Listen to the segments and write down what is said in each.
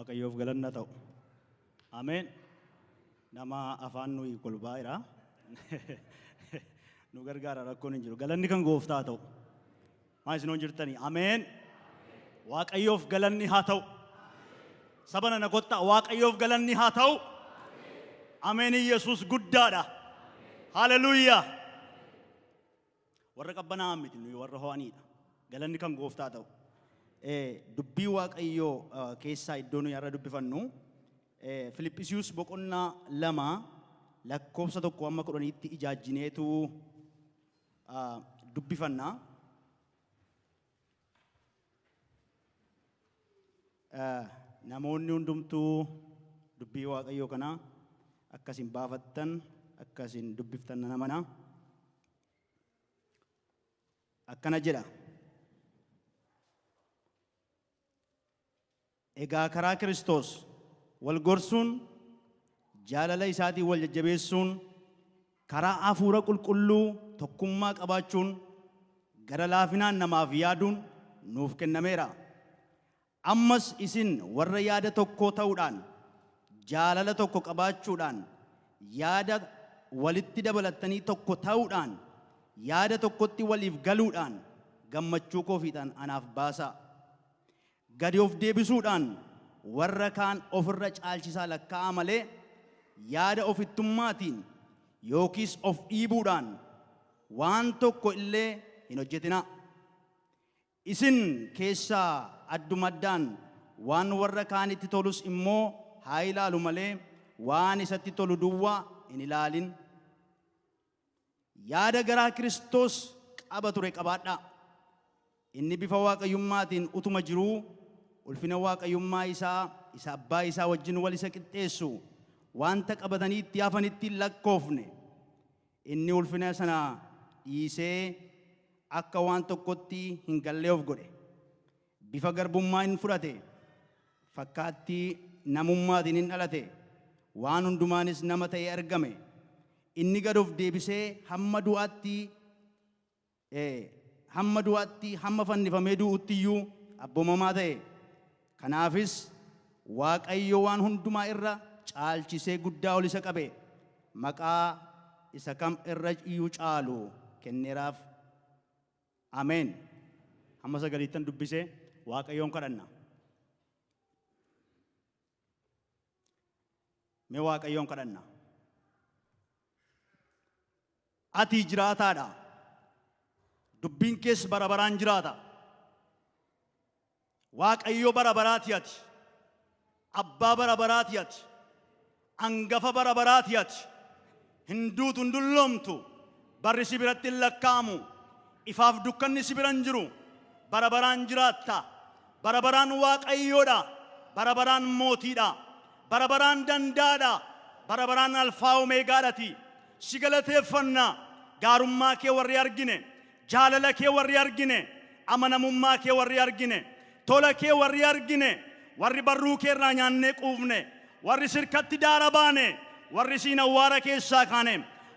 Waaqayyoof galanna ta'u. Ameen. Nama afaan nuyi kolbaa'eera. Nu gargaara rakkoon hin jiru. Galanni kan gooftaa ta'u. Maa isin jirtanii? Ameen. Waaqayyoof galanni haa ta'u. Saba nana kottaa Waaqayyoof galanni haa ta'u. Ameen Yesuus guddaadha. Haleluuyaa. Warra qabbanaa'an miti nuyi warra ho'aniidha. Galanni kan gooftaa ta'u. Dubbii Waaqayyoo keessaa iddoo nuyi har'a dubbifannu Filiphisiiyus boqonnaa 2 lakkoofsa 1 hamma 10tti ijaajjineetu dubbifanna. Namoonni hundumtuu dubbii Waaqayyoo kana akka isin baafattan akka isin dubbiftan nan amana. Akkana jedha. Egaa karaa Kiristoos wal gorsuun, jaalala isaatiin wal jajjabeessuun, karaa hafuura qulqulluu tokkummaa qabaachuun, gara laafinaan namaaf yaaduun nuuf kennameera. Ammas isin warra yaada tokkoo ta'uudhaan, jaalala tokko qabaachuudhaan, yaada walitti dabalattanii tokko ta'uudhaan, yaada tokkotti waliif galuudhaan gammachuu koo fiixaan anaaf baasaa. Gadi of deebisuudhaan warra kaan ofirra caalchisaa lakkaa'aa malee yaada ofittummaatiin yookiis of dhiibuudhaan waan tokko illee hin hojjetinaa. Isin keessaa adduma addaan waan warra kaanitti tolus immoo haa ilaalu malee waan isatti tolu duwwaa hin ilaalin. Yaada garaa Kiristoos qaba ture qabaadhaa. Inni bifa waaqayyummaatiin utuma jiruu ulfina waaqayyummaa isaa isa abbaa isaa wajjin wal isa qixxeessu wanta qabatanii itti hafanitti hin lakkoofne. Inni ulfina sana dhiisee akka waan tokkotti hin gallee of godhe. Bifa garbummaa in fudhate, fakkaattii namummaatiin in dhalate, waan hundumaanis nama ta'ee argame. Inni gad of deebisee hamma du'aatti, ee, hamma du'aatti, hamma fannifamee du'utti iyyuu abboomamaa ta'e. Kanaafis Waaqayyo waan hundumaa irra caalchisee guddaa ol isa qabe, maqaa isa kam irra iyyuu caalu kenneeraaf. Ameen. Hamma sagaliittan dubbise Waaqayyoon kadhanna. Mee Waaqayyoon kadhanna. Ati jiraataadha. Dubbiin kees bara baraan jiraata. Waaqayyo bara baraati ati. Abbaa bara baraati ati. Angafa bara baraati ati. Hin duutu hin dulloomtu. Barri si biratti hin lakkaa'amu. Ifaaf dukkanni si bira hin jiru. Bara baraan jiraatta. Bara baraan Waaqayyoodha. Bara baraan mootiidha. Bara baraan danda'aadha. Bara baraan alfaa omeegaadhati. Si galateeffanna. Gaarummaa kee warri argine. Jaalala kee warri argine. Amanamummaa kee warri argine. Tola kee warri argine. Warri barruu kee irraa nyaannee quufne. Warri sirkatti daara baane. Warri siin awwaara keessaa kaane.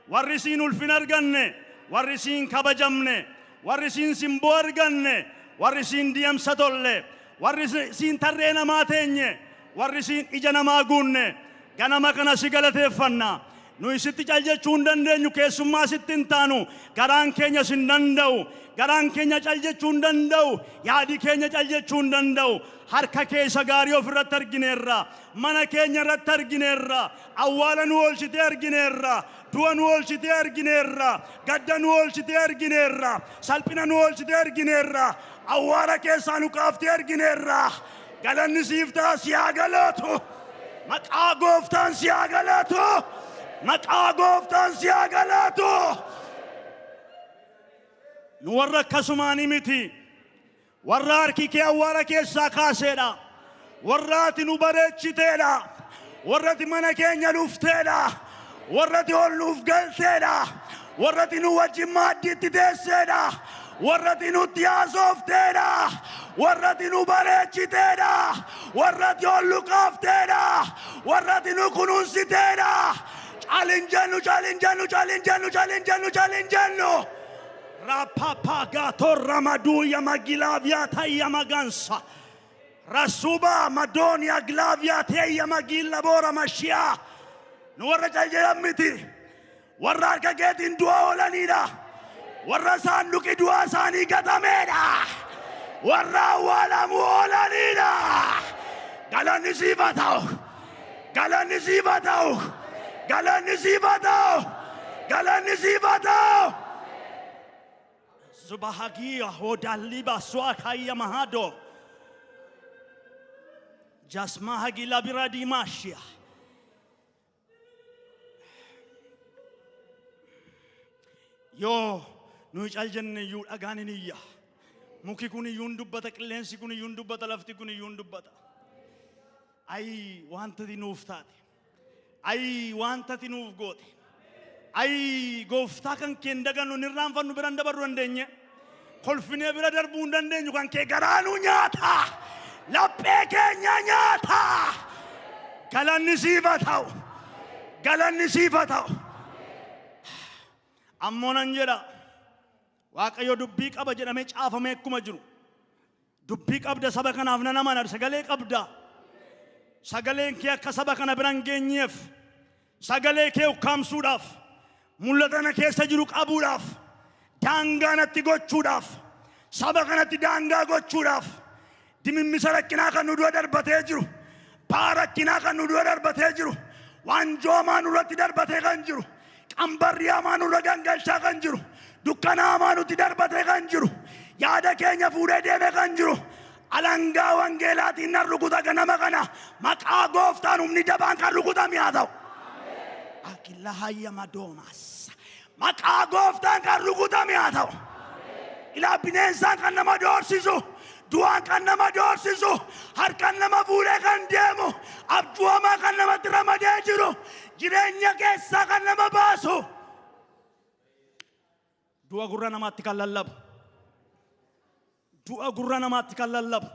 Warri siin ulfina arganne. Warri siin kabajamne. Warri siin simboo arganne. Warri siin deemsa tolle. Warri siin tarree namaa teenye. Warri siin ija namaa guunne. Ganama kana si galateeffanna. Nuyi sitti cal jechuu hin dandeenyu, keessummaa sitti hin taanu. Garaan keenya sin danda'u. Garaan keenya cal jechuu hin danda'u. Yaadi keenya cal jechuu hin danda'u. Harka kee isa gaarii ofirratti argineerra. Mana keenya irratti argineerra. Awwaala nu oolchitee argineerra. Du'a nu oolchitee argineerra. Gadda nu oolchitee argineerra. Salphina nu oolchitee argineerra. Awwaara keessaa nu kaaftee argineerra. Galanni siif ta'a si haa galatu. Maqaa gooftaan si haa galatu. Maqaa gooftaan si haa galatu. Nu warra akkasumaanii miti. Warra harki kee awwaara keessaa kaaseedha. Warra ati nu bareechiteedha. Warra ati mana keenya dhufteedha. Warra ati ol nuuf galteedha. Warra ati nu wajjin maaddiitti teesseedha. Warra ati nutti haasofteedha. Warra ati nu bareechiteedha. Warra ati ol nu kaafteedha. Warra ati nu kunuunsiteedha. Calin jennu, calin jennu, calin jennu, calin jennu, calin jennu. Rapapagato ramaduya magilavia tayamagansa. Rasuba Madonia Glavia Teya Magilla Bora Mashia. Nu warra cal jedhan miti. Warra harka keetiin du'a oolanidha. Warra saanduqi du'aa isaanii gatameedha. Warra awwaalamuu oolanidha. Galanni siif haa ta'u. Galanni siif haa ta'u. Galanni siif haa ta'u. Galanni siif haa ta'u. Zubahagia hodaliba swakaya mahado. Jasmahagila biradimashia. Yoo nuyi cal jenne iyyuu dhagaan hin iyya. Muki kun iyyuu hin dubbata, qilleensi kun iyyuu hin dubbata, lafti kun iyyuu hin dubbata. Ayi wanta ati nuuf taate. Ayi wanta ati nuuf goote. Ayi gooftaa kan kee hin dagannu, hin irraanfannu, bira hin dabarru dandeenye. Kolfinee bira darbuu hin dandeenyu kan kee garaa nu nyaata. Laphee keenya nyaata. Galanni siif haa ta'u. Galanni siif haa ta'u. Ammoo nan jedha Waaqayyo dubbii qaba jedhamee caafamee akkuma jiru. Dubbii qabda saba kanaaf nan amana sagalee qabda. Sagaleen kee akka saba kana bira hin geenyeef sagalee kee ukkaamsuudhaaf mul'ata na keessa jiru qabuudhaaf daangaa natti gochuudhaaf saba kanatti daangaa gochuudhaaf dimimmisa rakkinaa kan nu dura darbatee jiru ba'aa rakkinaa kan nu dura darbatee jiru waanjoo hamaa nurratti darbatee kan jiru qambarrii hamaa nurra gangalchaa kan jiru dukkana hamaa nutti darbatee kan jiru yaada keenya fuudhee deemee kan jiru alangaa wangeelaatiin nan rukuta ganama kana maqaa gooftaan humni jabaan kan rukutame haa ta'u. Akilla hayyama doomaas. Maqaa gooftaan kan rukutame haa ta'u. Ilaa bineensaan kan nama doorsisu, du'aan kan nama doorsisu, harkaan nama fuudhee kan deemu, abjuu hamaa kan namatti ramadee jiru, jireenya keessaa kan nama baasu. Du'a gurra namaatti kan lallabu. Du'a gurra namaatti kan lallabu.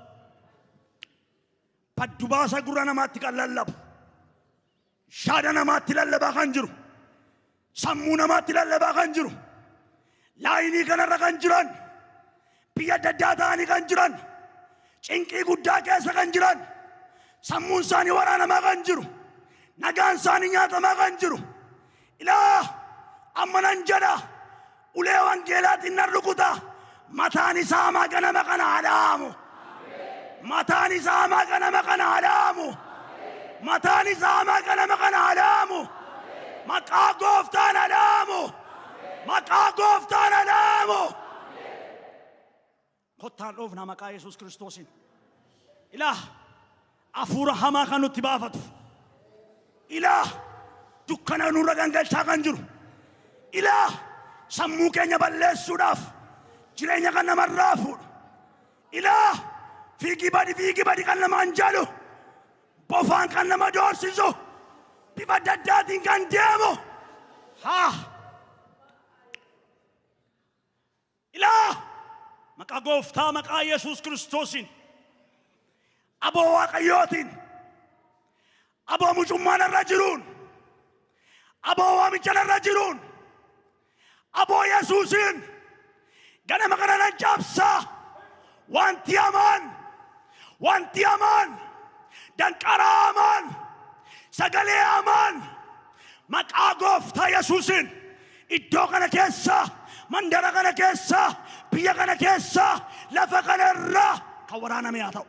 Baddu baasa gurra namaatti kan lallabu. Shaada namaatti lallabaa kan jiru. Sammuu namaatti lallabaa kan jiru. Laayinii kanarra kan jiran. Biyya adda addaa ta'anii kan jiran. Cinqii guddaa keessa kan jiran. Sammuun isaanii waraanamaa kan jiru. Nagaan isaanii nyaatamaa kan jiru. Ilaa amma nan jedha ulee wangeelaatiin nan rukuta. Mataan isaa hamaa ganama kana haa dha'amu. Mataan isaa hamaa ganama kana haa dha'amu. Mataan isaa hamaa ganama kana haa dha'amu. Maqaa gooftaan haa dha'amu. Maqaa gooftaan haa dha'amu. Kottaan dhoofnaa maqaa Yesuus Kiristoosiin. Ilaa hafuura hamaa kan nutti baafatu. Ilaa dukkana nurra gangalchaa kan jiru. Ilaa sammuu keenya balleessuudhaaf jireenya kan namarraa fuudhu. Ilaa fiigii badi fiigii badi kan namaan jedhu. Bofaan kan nama doorsisu. Bifa adda addaatiin kan deemu. Haa. Ilaa maqaa gooftaa maqaa Yesuus Kiristoosiin aboo Waaqayyootiin aboo mucummaan irra jiruun aboo waamicha irra jiruun aboo Yesuusiin ganama kana nan cabsaa wanti hamaan wanti hamaan danqaraa hamaan sagalee hamaan maqaa gooftaa Yesuusiin iddoo kana keessa mandara kana keessa biyya kana keessa lafa kana irraa kan waraaname haa ta'u.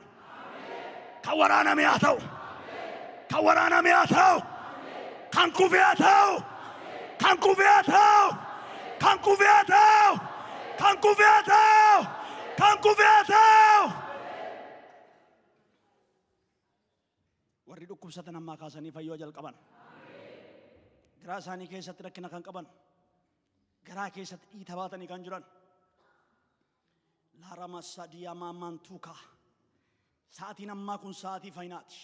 Kan waraaname haa ta'u. Kan waraaname haa ta'u. Kan kufe haa ta'u. Kan kufe haa ta'u. Kan kufe haa ta'u. Kan kufe haa ta'u. Kan kufe haa ta'u. Warri dhukkubsatan ammaa kaasanii fayyoo jalqaban. Garaa isaanii keessatti rakkina kan qaban. Garaa keessatti dhiita baatanii kan jiran. Laarama sadiyamaa mantuukaa. Sa'aatiin ammaa kun sa'aatii fayyinaati.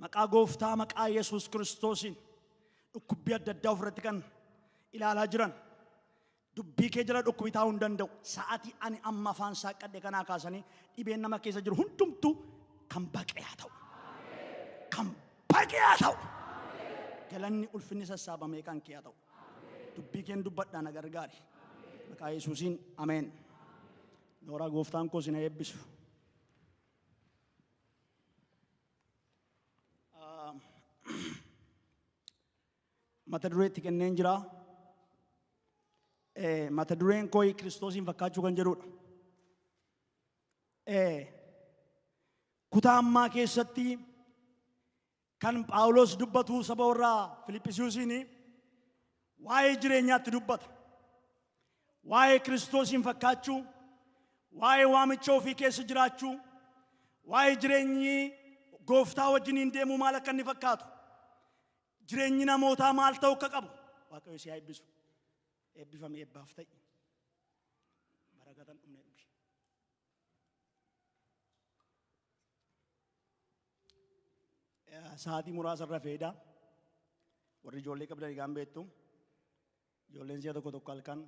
Maqaa gooftaa maqaa Yesuus Kiristoosiin dhukkubbii adda addaa ofirratti kan ilaalaa jiran. Dubbii kee jala dhukkubi taa'uu hin danda'u. Sa'aatii ani amma afaan saaqqadhe kanaa kaasanii dhibeen nama keessa jiru hundumtuu kan baqee haa ta'u. Kan baqee haa ta'u. Galanni ulfinni sassaabamee kan kee haa ta'u. Dubbii keen dubbadhaa na gargaari. Maqaa Yesuusiin ameen. Nooraa gooftaan koo isin haa eebbisu. Mata dureetti kenneen jira. Mata dureen koo Kiristoosiin fakkaachuu kan jedhudha. Kutaa ammaa keessatti kan Phaawulos dubbatu saba warra Filiphisiiyuusiin waa'ee jireenyaatti dubbata. Waa'ee Kiristoosiin fakkaachuu, waa'ee waamicha ofii keessa jiraachuu, waa'ee jireenyi gooftaa wajjiniin deemuu maal akka inni fakkaatu, jireenyi namootaa maal ta'uu akka qabu. Waaqayyo si haa eebbisu. Eebbifame eebbaaf ta'i. Barakatan dhumne dhugi. Sa'aatii muraasa irra feeda. Warri ijoollee qabdan egaan beektu. Ijoolleen si'a tokko tokko halkan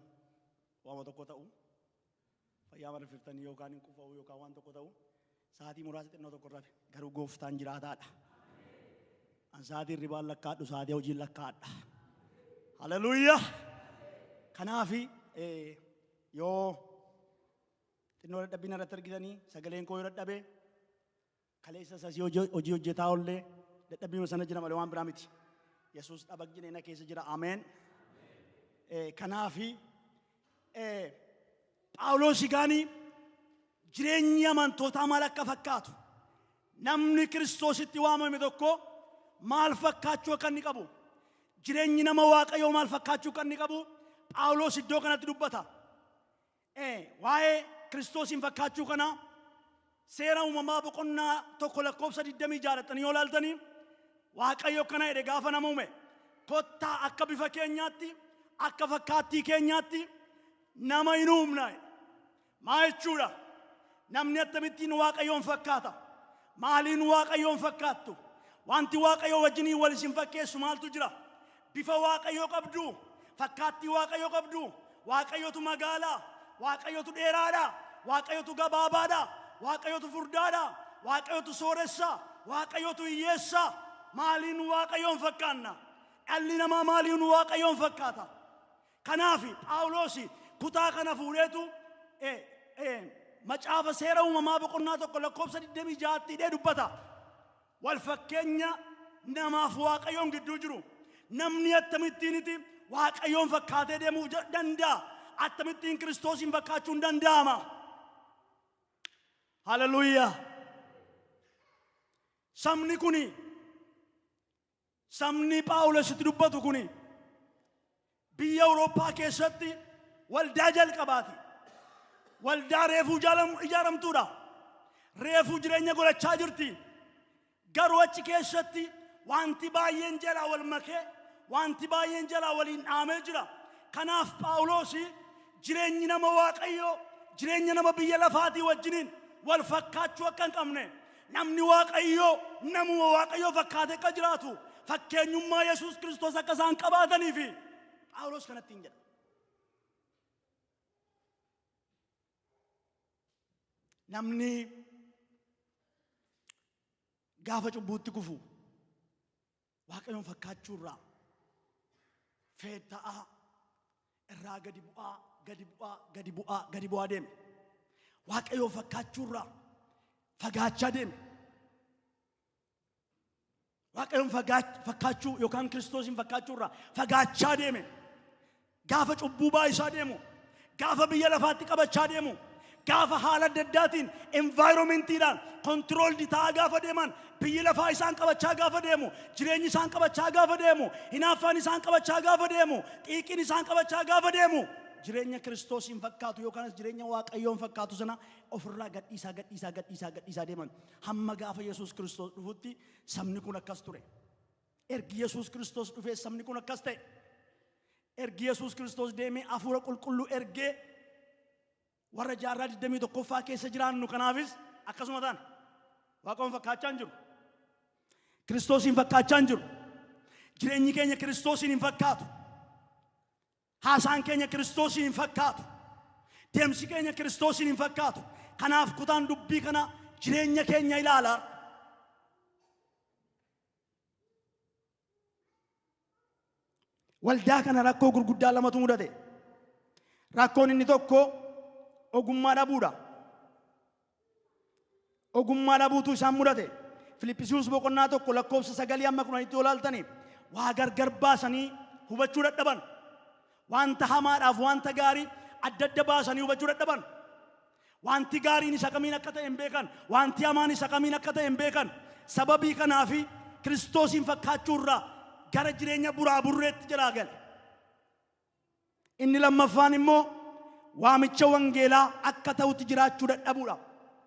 waama tokko ta'u. Fayyaa marfiftanii yookaan hin qufa'u yookaan waan tokko ta'u. Sa'aatii muraasa xinnoo tokko irra garuu gooftaan jiraataadha. An sa'aatii hirribaan lakkaadhu sa'aatii hojiin lakkaadha. Haleluuyaa! Kanaafi yoo xinnoo dadhabbiin irratti argitanii sagaleen koo yoo dadhabe kaleessa isas hojii hojjetaa ollee dadhabbiima sana jira malee waan biraa miti. Yesuus dhabaqjine na keessa jira. Ameen. Kanaafi Phaawulos gaanii jireenyi amantootaa maal akka fakkaatu, namni Kiristoositti waamame tokko maal fakkaachuu akka inni qabu, jireenyi nama Waaqayyoo maal fakkaachuu akka inni qabu Phaawulos iddoo kanatti dubbata. Waa'ee Kiristoosiin fakkaachuu kana seera uumamaa boqonnaa 1 lakkoofsa 26 dhaqxanii yoo ilaaltanii Waaqayyo akkana jedhe gaafa nama uume, kottaa akka bifa keenyaatti akka fakkaattii keenyaatti nama hin uumna. Maa jechuudha? Namni akkamittiin Waaqayyoon fakkaata? Maaliin Waaqayyoon fakkaattu? Wanti Waaqayyoo wajjiniin wal isin fakkeessu maaltu jira? Bifa Waaqayyoo qabdu, fakkaattii Waaqayyoo qabdu. Waaqayyotu magaalaa, Waaqayyotu dheeraadha, Waaqayyotu gabaabaadha, Waaqayyotu furdaadha, Waaqayyotu sooressa, Waaqayyotu hiyyeessa. Maaliin Waaqayyoon fakkaanna? Dhalli namaa maaliin Waaqayyoon fakkaata? Kanaaf Phaawulos kutaa kana fuudheetu macaafa seera uumamaa boqonnaa 1 lakkoofsa 26tti hidhee dubbata. Wal fakkeenya namaaf Waaqayyoon gidduu jiru. Namni akkamittiiniti Waaqayyoon fakkaatee deemuu danda'a? Akkamittiin Kiristoosiin fakkaachuun danda'ama? Haleluuyaa! Sabni kuni, sabni Phaawulositti dubbatu kuni biyya Awurooppaa keessatti waldaa jalqabaati. Waldaa reefuu ijaaramtuudha. Reefuu jireenya godhachaa jirti. Garuu achi keessatti wanti baay'een jalaa wal makee, wanti baay'een jalaa waliin dhaamee jira. Kanaaf Phaawulos jireenyi nama Waaqayyoo jireenya nama biyya lafaatii wajjiniin wal fakkaachuu akka hin qabne, namni Waaqayyoo namuma Waaqayyoo fakkaatee akka jiraatu, fakkeenyummaa Yesuus Kiristoos akka isaan qabaatanii fi Phaawulos kanatti hin jedha. Namni gaafa cubbuutti kufu Waaqayyoon fakkaachuurraa feetta'aa irraa gadi bu'aa gadi bu'aa gadi bu'aa gadi bu'aa deeme. Waaqayyoon fakkaachuurraa fagaachaa deeme. Waaqayyoon fakkaachuu yookaan Kiristoosiin fakkaachuurraa fagaachaa deeme. Gaafa cubbuu baay'isaa deemu, gaafa biyya lafaatti qabachaa deemu, gaafa haala adda addaatiin environmentiidhaan controlled ta'aa gaafa deeman, biyyi lafaa isaan qabachaa gaafa deemu, jireenyi isaan qabachaa gaafa deemu, hinaaffaan isaan qabachaa gaafa deemu, xiiqiin isaan qabachaa gaafa deemu, jireenya Kiristoosiin fakkaatu yookaan jireenya Waaqayyoon fakkaatu sana ofirraa gadhiisaa gadhiisaa gadhiisaa gadhiisaa deeman. Hamma gaafa Yesuus Kiristoos dhufutti sabni kun akkas ture. Ergi Yesuus Kiristoos dhufee sabni kun akkas ta'e. Ergi Yesuus Kiristoos deemee hafuura qulqulluu ergee warra jaarraa 21ffaa keessa jiraannu kanaafis akkasuma ta'an. Waaqayyoon fakkaachaa hin jiru. Kiristoosiin fakkaachaa hin jiru. Jireenyi keenya Kiristoosiin hin fakkaatu. Haasaan keenya Kiristoosiin hin fakkaatu. Deemsi keenya Kiristoosiin hin fakkaatu. Kanaaf kutaan dubbii kana jireenya keenya ilaala. Waldaa kana rakkoo gurguddaa lamatu mudate. Rakkoon inni tokko ogummaa dhabuudha. Ogummaa dhabuutu isaan mudate. Filiphisiiyuus boqonnaa 1 lakkoofsa 9 amma 10tti olaaltanii waa gargar baasanii hubachuu dadhaban. Wanta hamaadhaaf wanta gaarii adda adda baasanii hubachuu dadhaban. Wanti gaariin isa kamiin akka ta'e hin beekan. Wanti hamaan isa kamiin akka ta'e hin beekan. Sababii kanaafi Kiristoosiin fakkaachuu irraa gara jireenya buraa burreetti jalaa gale. Inni lammaffaan immoo waamicha wangeelaa akka ta'utti jiraachuu dadhabuudha.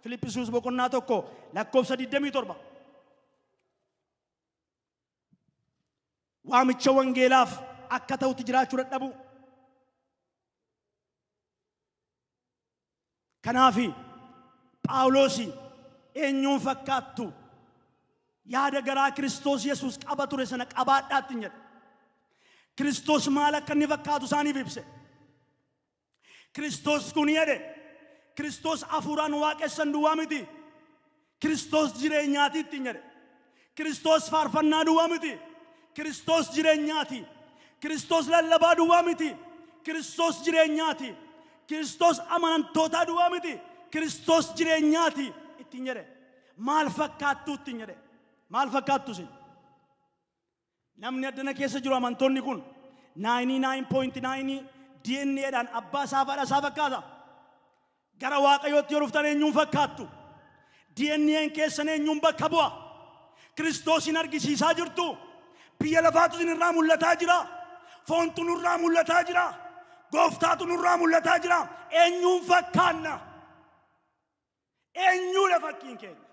Filiphisiiyuus boqonnaa 1 lakkoofsa 27. Waamicha wangeelaaf akka ta'utti jiraachuu dadhabuu. Kanaafi Phaawulos eenyuun fakkaattu yaada garaa Kiristoos Yesuus qaba ture sana qabaadhaatti hin jedhe. Kiristoos maal akka inni fakkaatu isaaniif ibse. Kiristoos kun jedhe Kiristoos hafuuraan waaqessan duwwaa miti. Kiristoos jireenyaati ittiin jedhe. Kiristoos faarfannaa duwwaa miti. Kiristoos jireenyaati. Kiristoos lallabaa duwwaa miti. Kiristoos jireenyaati. Kiristoos amanantootaa duwwaa miti. Kiristoos jireenyaati ittiin jedhe. Maal fakkaattuu ittiin jedhe. Maal fakkaattu isin? Namni addana keessa jiru amantoonni kun 99.9 DNAdhaan abbaa isaa fi haadha isaa fakkaata. Gara Waaqayyootti yoo dhuftan eenyuun fakkaattu? DNAn keessan eenyuun bakka bu'a? Kiristoosiin argisiisaa jirtu? Biyya lafaatu isin irraa mul'ataa jira? Foontu nurraa mul'ataa jira? Gooftaatu nurraa mul'ataa jira? Eenyuun fakkaanna? Eenyuudha fakkiin keenya?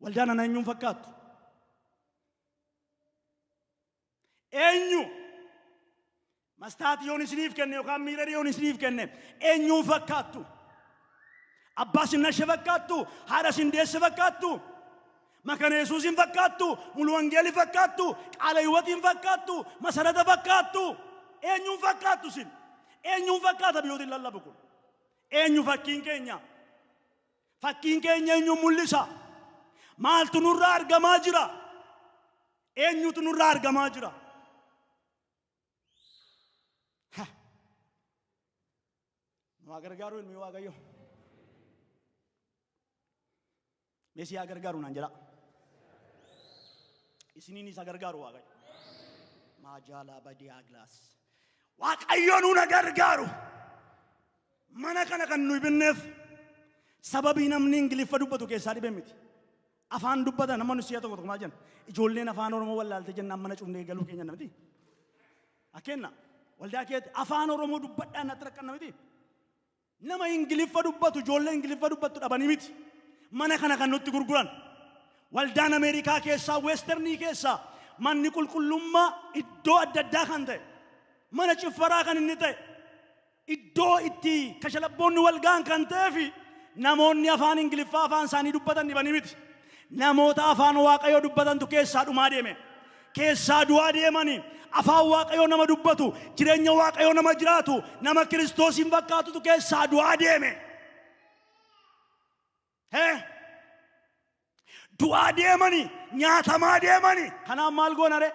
Waldaan ana eenyuun fakkaattu? Eenyu? Mastaatii yoon isiniif kenne yookaan miirarii yoon isiniif kenne eenyuun fakkaattu? Abbaa isin nashe fakkaattu? Haadha isin deesse fakkaattu? Makana Yesuusin fakkaattu? Mulu Wangeelii fakkaattu? Qaala Hiwatiin fakkaattu? Masarata fakkaattu? Eenyuun fakkaattu isin? Eenyuun fakkaata biyyootiin lallabu kun? Eenyu fakkiin keenya? Fakkiin keenya eenyuun mul'isa? Maaltu nurraa argamaa jira? Eenyutu nurraa argamaa jira? Nu haa gargaaru ilmi Waaqayyo. Mee si haa gargaaru naan jedhaa. Isiniin isa gargaaru Waaqayyo. Maajaalaa badii aglaas. Waaqayyo nu na gargaaru. Mana kana kan nuyi binneef sababii namni Ingiliffa dubbatu keessaa dhibee miti. Afaan dubbatan nama nu si'a tokko tokko maal jenna? Ijoolleen afaan Oromoo wallaalte jennaan mana cufnee galuu keenya miti. Akkenna waldaa keetti afaan Oromoo dubbadhaan natti rakkanna miti. Nama Ingiliffa dubbatu ijoollee Ingiliffa dubbattu dhabanii miti. Mana kana kan nutti gurguran. Waldaan Ameerikaa keessaa Weesternii keessaa manni qulqullummaa iddoo adda addaa kan ta'e mana ciffaraa kan inni ta'e iddoo itti kashalabboonni wal ga'an kan ta'ee fi namoonni afaan Ingiliffaa afaan isaanii dubbatan dhibanii miti. Namoota afaan Waaqayyoo dubbatantu keessaa dhumaa deeme. Keessaa du'aa deemanii afaan Waaqayyoo nama dubbatu, jireenya Waaqayyoo nama jiraatu, nama Kiristoosiin fakkaatutu keessaa du'aa deeme. Hee? Du'aa deemanii, nyaatamaa deemanii. Kanaaf maal goona ree?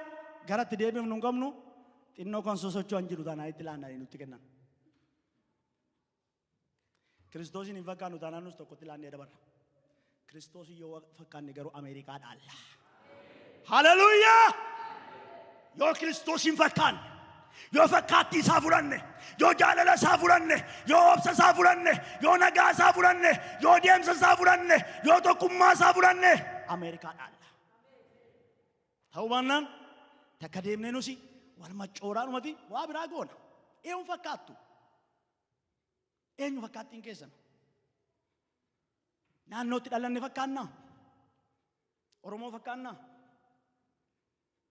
Garatti deebifnu hin qabnu. Xinnoo kan sosocho'an jiru taanaan itti laannanii nutti kennan. Kiristoosiin hin fakkaannu taanaan nus tokkotti laannee dabarra. Kiristoosiin yoo fakkaanne garuu Ameerikaa dhaalla. Haleluuyaa! Yoo Kiristoosiin fakkaanne, yoo fakkaattii isaa fudhanne, yoo jaalala isaa fudhanne, yoo obsa isaa fudhanne, yoo nagaa isaa fudhanne, yoo deemsa isaa fudhanne, yoo tokkummaa isaa fudhanne, Ameerikaa dhaalla. Ta'uu baannaan takka deemnee nusi wal maccooraadhumati waa biraa goona. Eenyu fakkaattu? Eenyu fakkaattiin keessan? Naannootti dhalanne fakkaannaa? Oromoo fakkaannaa?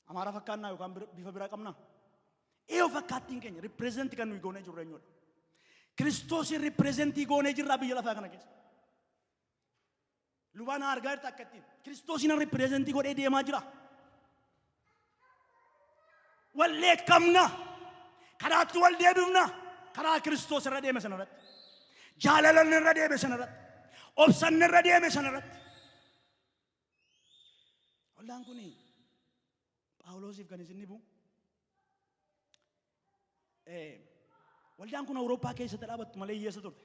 Amaara fakkaannaa yookaan bifa biraa qabnaa? Eenyu fakkaattiin keenya? Ripireezentii kan nuyi goonee jirru eenyudha? Kiristoosiin ripireezentii goonee jirraa biyya lafaa kana keessa. Lubaan argaa jirta akka ittiin. Kiristoosiin ripireezentii godhee deemaa jira. Wal dheekkamna. Karaatti wal deebifna. Karaa Kiristoos irra deeme sana irratti. Jaalala irra deeme sana irratti. Obsanni irra deeme sana irratti. Waldaan kun Phaawulosiif kan isin dhibu. Waldaan kun Awurooppaa keessatti dhaabattu malee hiyyeessa turte.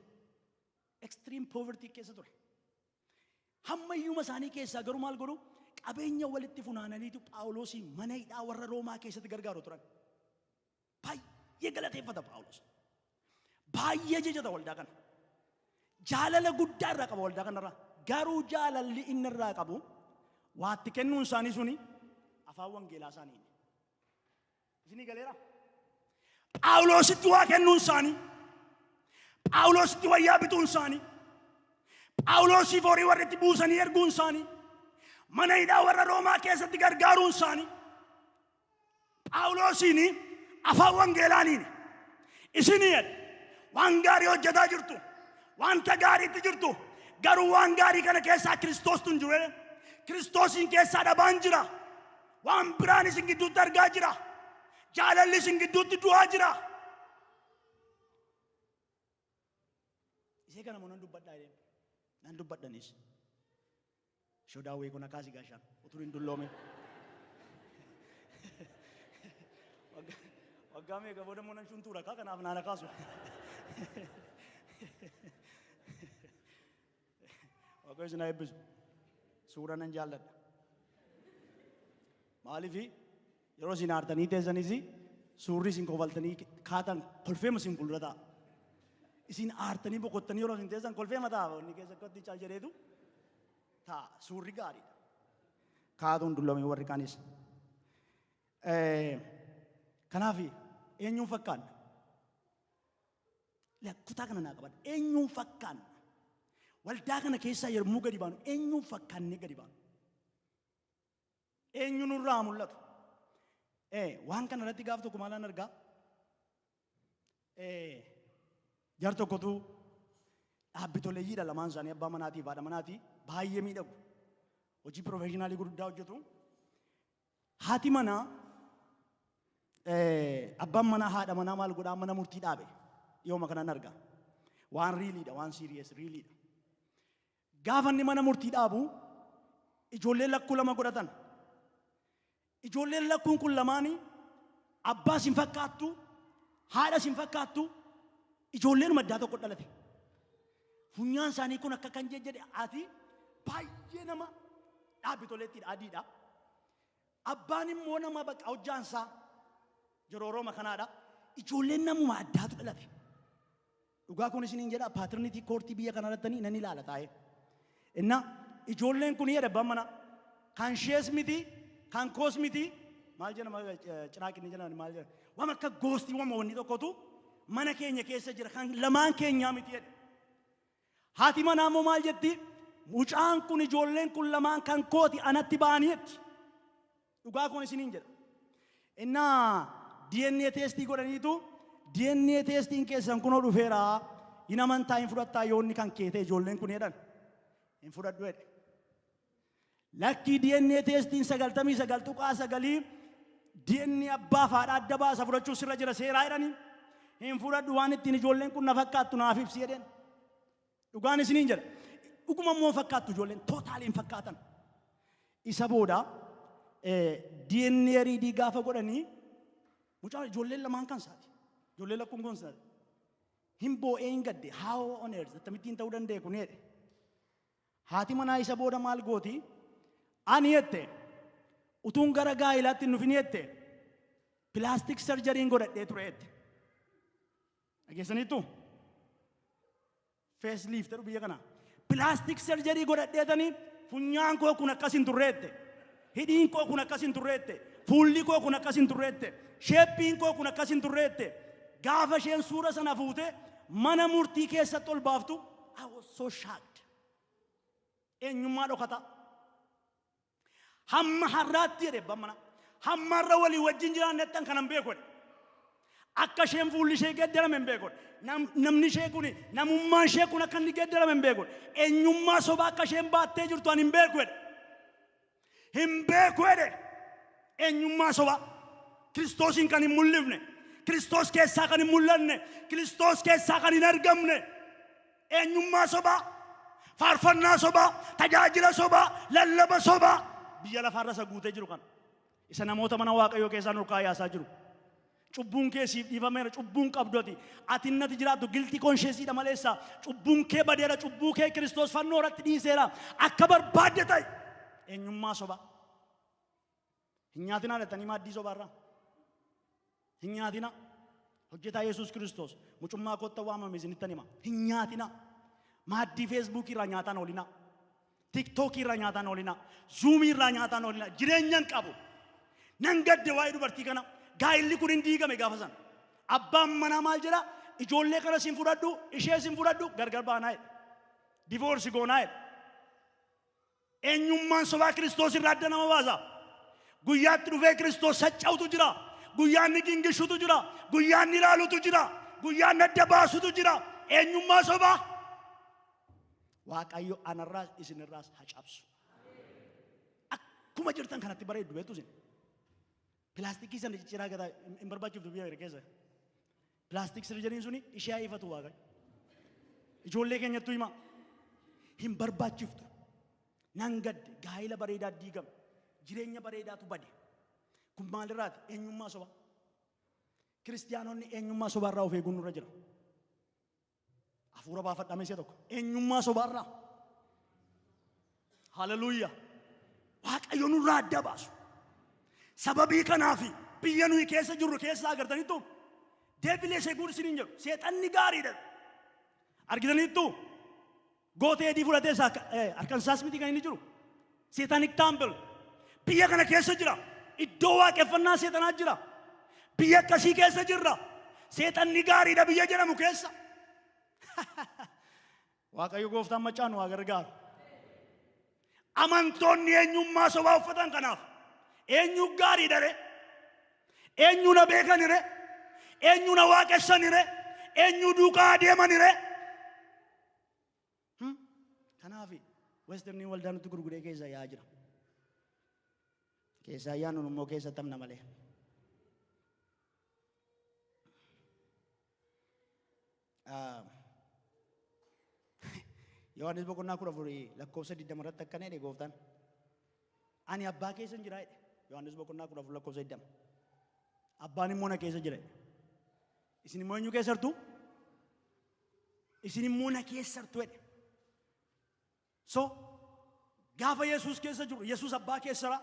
Extreme poverty keessa ture. Hamma hiyyuma isaanii keessaa garuu maal godhu? Qabeenya walitti funaananiitu Phaawulosiin mana hidhaa warra Roomaa keessatti gargaaru turan. Baay'ee galateeffata Phaawulos. Baay'ee jajata waldaa kana. Jaalala guddaa irraa qaba waldaa kanarraa. Garuu jaalalli inni irraa qabu waatti kennuun isaanii suni afaan wangeelaa isaanii. Isinii galeera? Phaawulositti waa kennuun isaanii, Phaawulositti wayyaa bituun isaanii, Phaawulosiif horii warra itti buusanii erguun isaanii, mana hidhaa warra Roomaa keessatti gargaaruun isaanii, Phaawulosiin afaan wangeelaaniin isinii jedhe waan gaarii hojjetaa jirtu, wanta gaariitti jirtu, garuu waan gaarii kana keessaa Kiristoostu hin jiru jedhe. Kiristoosiin keessaa dhabaan jira. Waan biraan isin gidduutti argaa jira. Jaalalli isin gidduutti du'aa jira. Isee kana immoo nan dubbadhaa jedheen. Nan dubbadhanis. Shodaawwee kun akaasi gaashaan utuu hin dulloomin. Waggaa meeqa booda immoo nan shuntuura kaa kanaaf naan akaasu. Waaqayyo isin haa eebbisu. Suura nan jaalladha. Maaliif yeroo isin aartanii teessanis suurri isin kofaltanii kaatan kolfeema isin fuuldura ta'a. Isin aartanii boqottanii yeroo isin teessan kolfeema ta'a. Inni keessa akkatti cal jedheetu ta'a. Suurri gaariidha. Kaatuun dullomee warri kaanis. Kanaaf eenyuun fakkaanna? Kutaa kana naa qabadha. Eenyuun fakkaanna? Waldaa kana keessaa yommuu gadi baanu eenyuun fakkaannee gadi baanu? Eenyu nurraa mul'atu? Waan kana irratti gaaf tokko maalaan argaa? Jar tokkotu dhaabbitoleeyyiidha lamaan isaanii abbaa manaatii fi haadha manaatii baay'ee miidhagu. Hojii pirofeeshinaalii gurguddaa hojjetu. Haati manaa abbaan manaa haadha manaa maal godhaa mana murtii dhaabe dhiyooma kanan arga. Waan riiliidha waan siiriyees riiliidha. Gaafa inni mana murtii dhaabu ijoollee lakkuu lama godhatan. Ijoolleen lakkuun kun lamaanii abbaas hin fakkaattu, haadhas hin fakkaattu, ijoolleen maddaa tokko dhalate. Funyaan isaanii kun akka kan jedhe ati baay'ee nama dhaabbi toleettiidha adiidha. Abbaan immoo nama bakka hojjaan isaa joroorooma kanaadha. Ijoolleen namuma addaatu dhalate. Dhugaa kun isiniin jedha paternity courtii biyya kana irrattanii nan ilaala taa'ee. Inna ijoolleen kun jedha abbaan mana kan ishees miti kan koos miti maal jedhama ciraaqinni jedhama maal jedhama waan akka goostii waan wanni tokkotu mana keenya keessa jira kan lamaan keenyaa miti jedhe. Haati manaa immoo maal jetti mucaan kun ijoolleen kun lamaan kan kooti anatti ba'anii jetti. Dhugaa kun isiniin jedha. Innaa DNA testii godhaniitu DNA testiin keessan kunoo dhufeera hin amantaa hin fudhattaa yoo inni kan kee ta'e ijoolleen kun jedhan hin fudhadhu jedhe. Lakkii DNA testiin 99.9 DNA abbaa fi haadha adda baasa fudhachuu sirra jira seeraa jedhanii hin fudhadhu waan ittiin ijoolleen kun na fakkaattu naaf ibsi jedheen. Dhugaan isiniin jedha. Dhuguma immoo fakkaattu ijoolleen totally hin fakkaatan. Isa booda DNA riidii gaafa godhanii mucaa ijoolleen lamaan kan isaati. Ijoolleen lakkuun kun isaati. Hin boo'ee hin gadde how on earth akkamittiin ta'uu danda'e kun jedhe. Haati manaa isa booda maal gooti? Ani jette utuun gara gaa'ilaatti hin dhufin jette plastic surgeryn godhadhee ture jette. Dhageessaniittu? Face lift jedhu biyya kana. Plastic surgery godhadheetanii funyaan koo kun akkas hin turreette. Hidhiin koo kun akkas hin turreette. Fuulli koo kun akkas hin turreette. Shapeiin koo kun akkas hin turreette. Gaafa isheen suura sana fuute mana murtii keessatti ol baaftu I was so shocked. Eenyummaa dhokataa. Hamma har'aatti jedhe abbaan manaa. Hamma har'a walii wajjin jiraannettan kanan beeku jedhe. Akka isheen fuulli ishee geeddarame hin beeku. Namni ishee kun namummaan ishee kun akka inni geeddarame hin beeku. Eenyummaa sobaa akka isheen baattee jirtu ani hin beeku jedhe. Hin beeku jedhe. Eenyummaa sobaa. Kiristoosiin kan hin mul'ifne. Kiristoos keessaa kan hin mul'anne. Kiristoos keessaa kan hin argamne. Eenyummaa sobaa. Faarfannaa sobaa. Tajaajila sobaa. Lallaba sobaa. Biyya lafaarra isa guutee jiru kana. Isa namoota mana Waaqayyoo keessaa nurkaa yaasaa jiru. Cubbuun kee siif dhiifameera, cubbuun qabdu ati. Ati innati jiraattu guilty conscience maleessa. Cubbuun kee badeera, cubbuu kee Kiristoos fannoo irratti dhiiseera. Akka barbaadde ta'i. Eenyummaa sobaa. Hin nyaatinaa jettanii maaddii sobaarraa. Hin nyaatinaa. Hojjetaa Yesuus Kiristoos mucummaa kootta waamame isinittan hima. Hin nyaatinaa. Maaddii Feesbuukii irraa nyaataan oolinaa. Tiktookii irraa nyaataan oolinaa. Zuumii irraa nyaataan oolinaa. Jireenya hin qabu. Nan gadde waa'ee dubartii kana. Gaa'illi kun hin diigame gaafa sana. Abbaan manaa maal jedha? Ijoollee kana sin fudhadhu, ishee sin fudhadhu, gargar baanaa jedha. Divorce goonaa jedha. Eenyummaan sobaa Kiristoos irraa adda nama baasa. Guyyaatti dhufee Kiristoos sacca'utu jira. Guyyaan inni gingishutu jira. Guyyaan inni ilaalutu jira. Guyyaan adda baasutu jira. Eenyummaa sobaa. Waaqayyo anarraas isinirraas haa cabsu. Akkuma jirtan kanatti bareeddu beektu isin. Pilaastikii sana cicciraa gataa hin barbaachiftu biyya keessa. Plastic surgeryn suni ishee haa ifatu Waaqayyo. Ijoollee keenyattu hima. Hin barbaachiftu. Nan gadde gaa'ila bareedaa diigame. Jireenya bareedaatu bade. Kun maalirraati? Eenyummaa sobaa. Kiristiyaanonni eenyummaa sobaarraa of eeguun nurra jira. Hafuura baafadhame ishee tokko. Eenyummaa sobaarraa. Haleluuyaa. Waaqayyo nurraa adda baasu. Sababii kanaaf biyya nuyi keessa jirru keessa agartaniittu devil is good isiniin jedhu, seexanni gaariidha. Argitaniittu gootee adii fudhatee Arkansaas miti kan inni jiru. Satanic temple biyya kana keessa jira. Iddoo waaqeffannaa seexanaa jira. Biyya akkasii keessa jirra. Seexanni gaariidha biyya jedhamu keessa. Waaqayyo gooftaan macaa nu haa gargaaru. Amantoonni eenyummaa sobaa uffatan kanaaf eenyu gaariidha re? Eenyu na beekani re? Eenyu na waaqessani re? Eenyu duukaa adeemani re? Kanaaf westernii waldaa nutti gurguree keessa yaa jira. Keessaa yaa nun immoo keessa tamna malee. Yohaannis boqonnaa 14 lakkoofsa 20 irratti akkana jedhe gooftaan. Ani abbaa keessa hin jira jedhe. Yohaannis boqonnaa 14 lakkoofsa 20. Abbaan immoo na keessa jira jedhe. Isin immoo eenyu keessa jirtu? Isin immoo na keessa jirtu jedhe. So gaafa Yesuus keessa jiru, Yesuus abbaa keessara.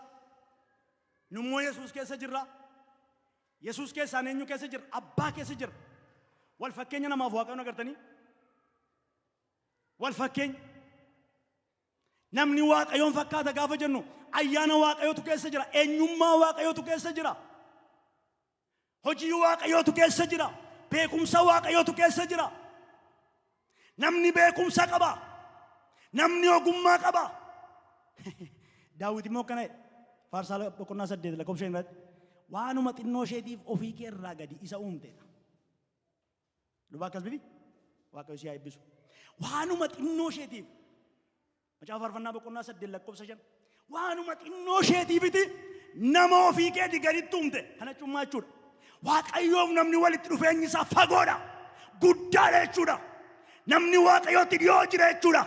Nu immoo Yesuus keessa jirra. Yesuus keessaan eenyu keessa jira? Abbaa keessa jira. Wal fakkeenya namaaf Waaqayyoon agartanii? Wal fakkeenya. Namni Waaqayyoon fakkaata gaafa jennu ayyaana Waaqayyootu keessa jira. Eenyummaa Waaqayyootu keessa jira. Hojii Waaqayyootu keessa jira. Beekumsa Waaqayyootu keessa jira. Namni beekumsa qaba. Namni ogummaa qaba. Daawit immoo akkana jedhe. Faarsaa boqonnaa 8 lakkoofsa 5 irratti. Waanuma xinnoo isheetiif ofii kee irraa gadi isa uumteedha. Luba akkas miti? Waaqayyo si haa eebbisu. Waanuma xinnoo isheetiif. Macaafa Faarfannaa boqonnaa 8 lakkoofsa 5. Waanuma xinnoo isheetiifiti nama ofii keetii gaditti uumte. Kana jechuun maal jechuudha? Waaqayyoof namni walitti dhufeenyi isaa fagoodha. Guddaadha jechuudha. Namni Waaqayyootti dhiyoo jira jechuudha.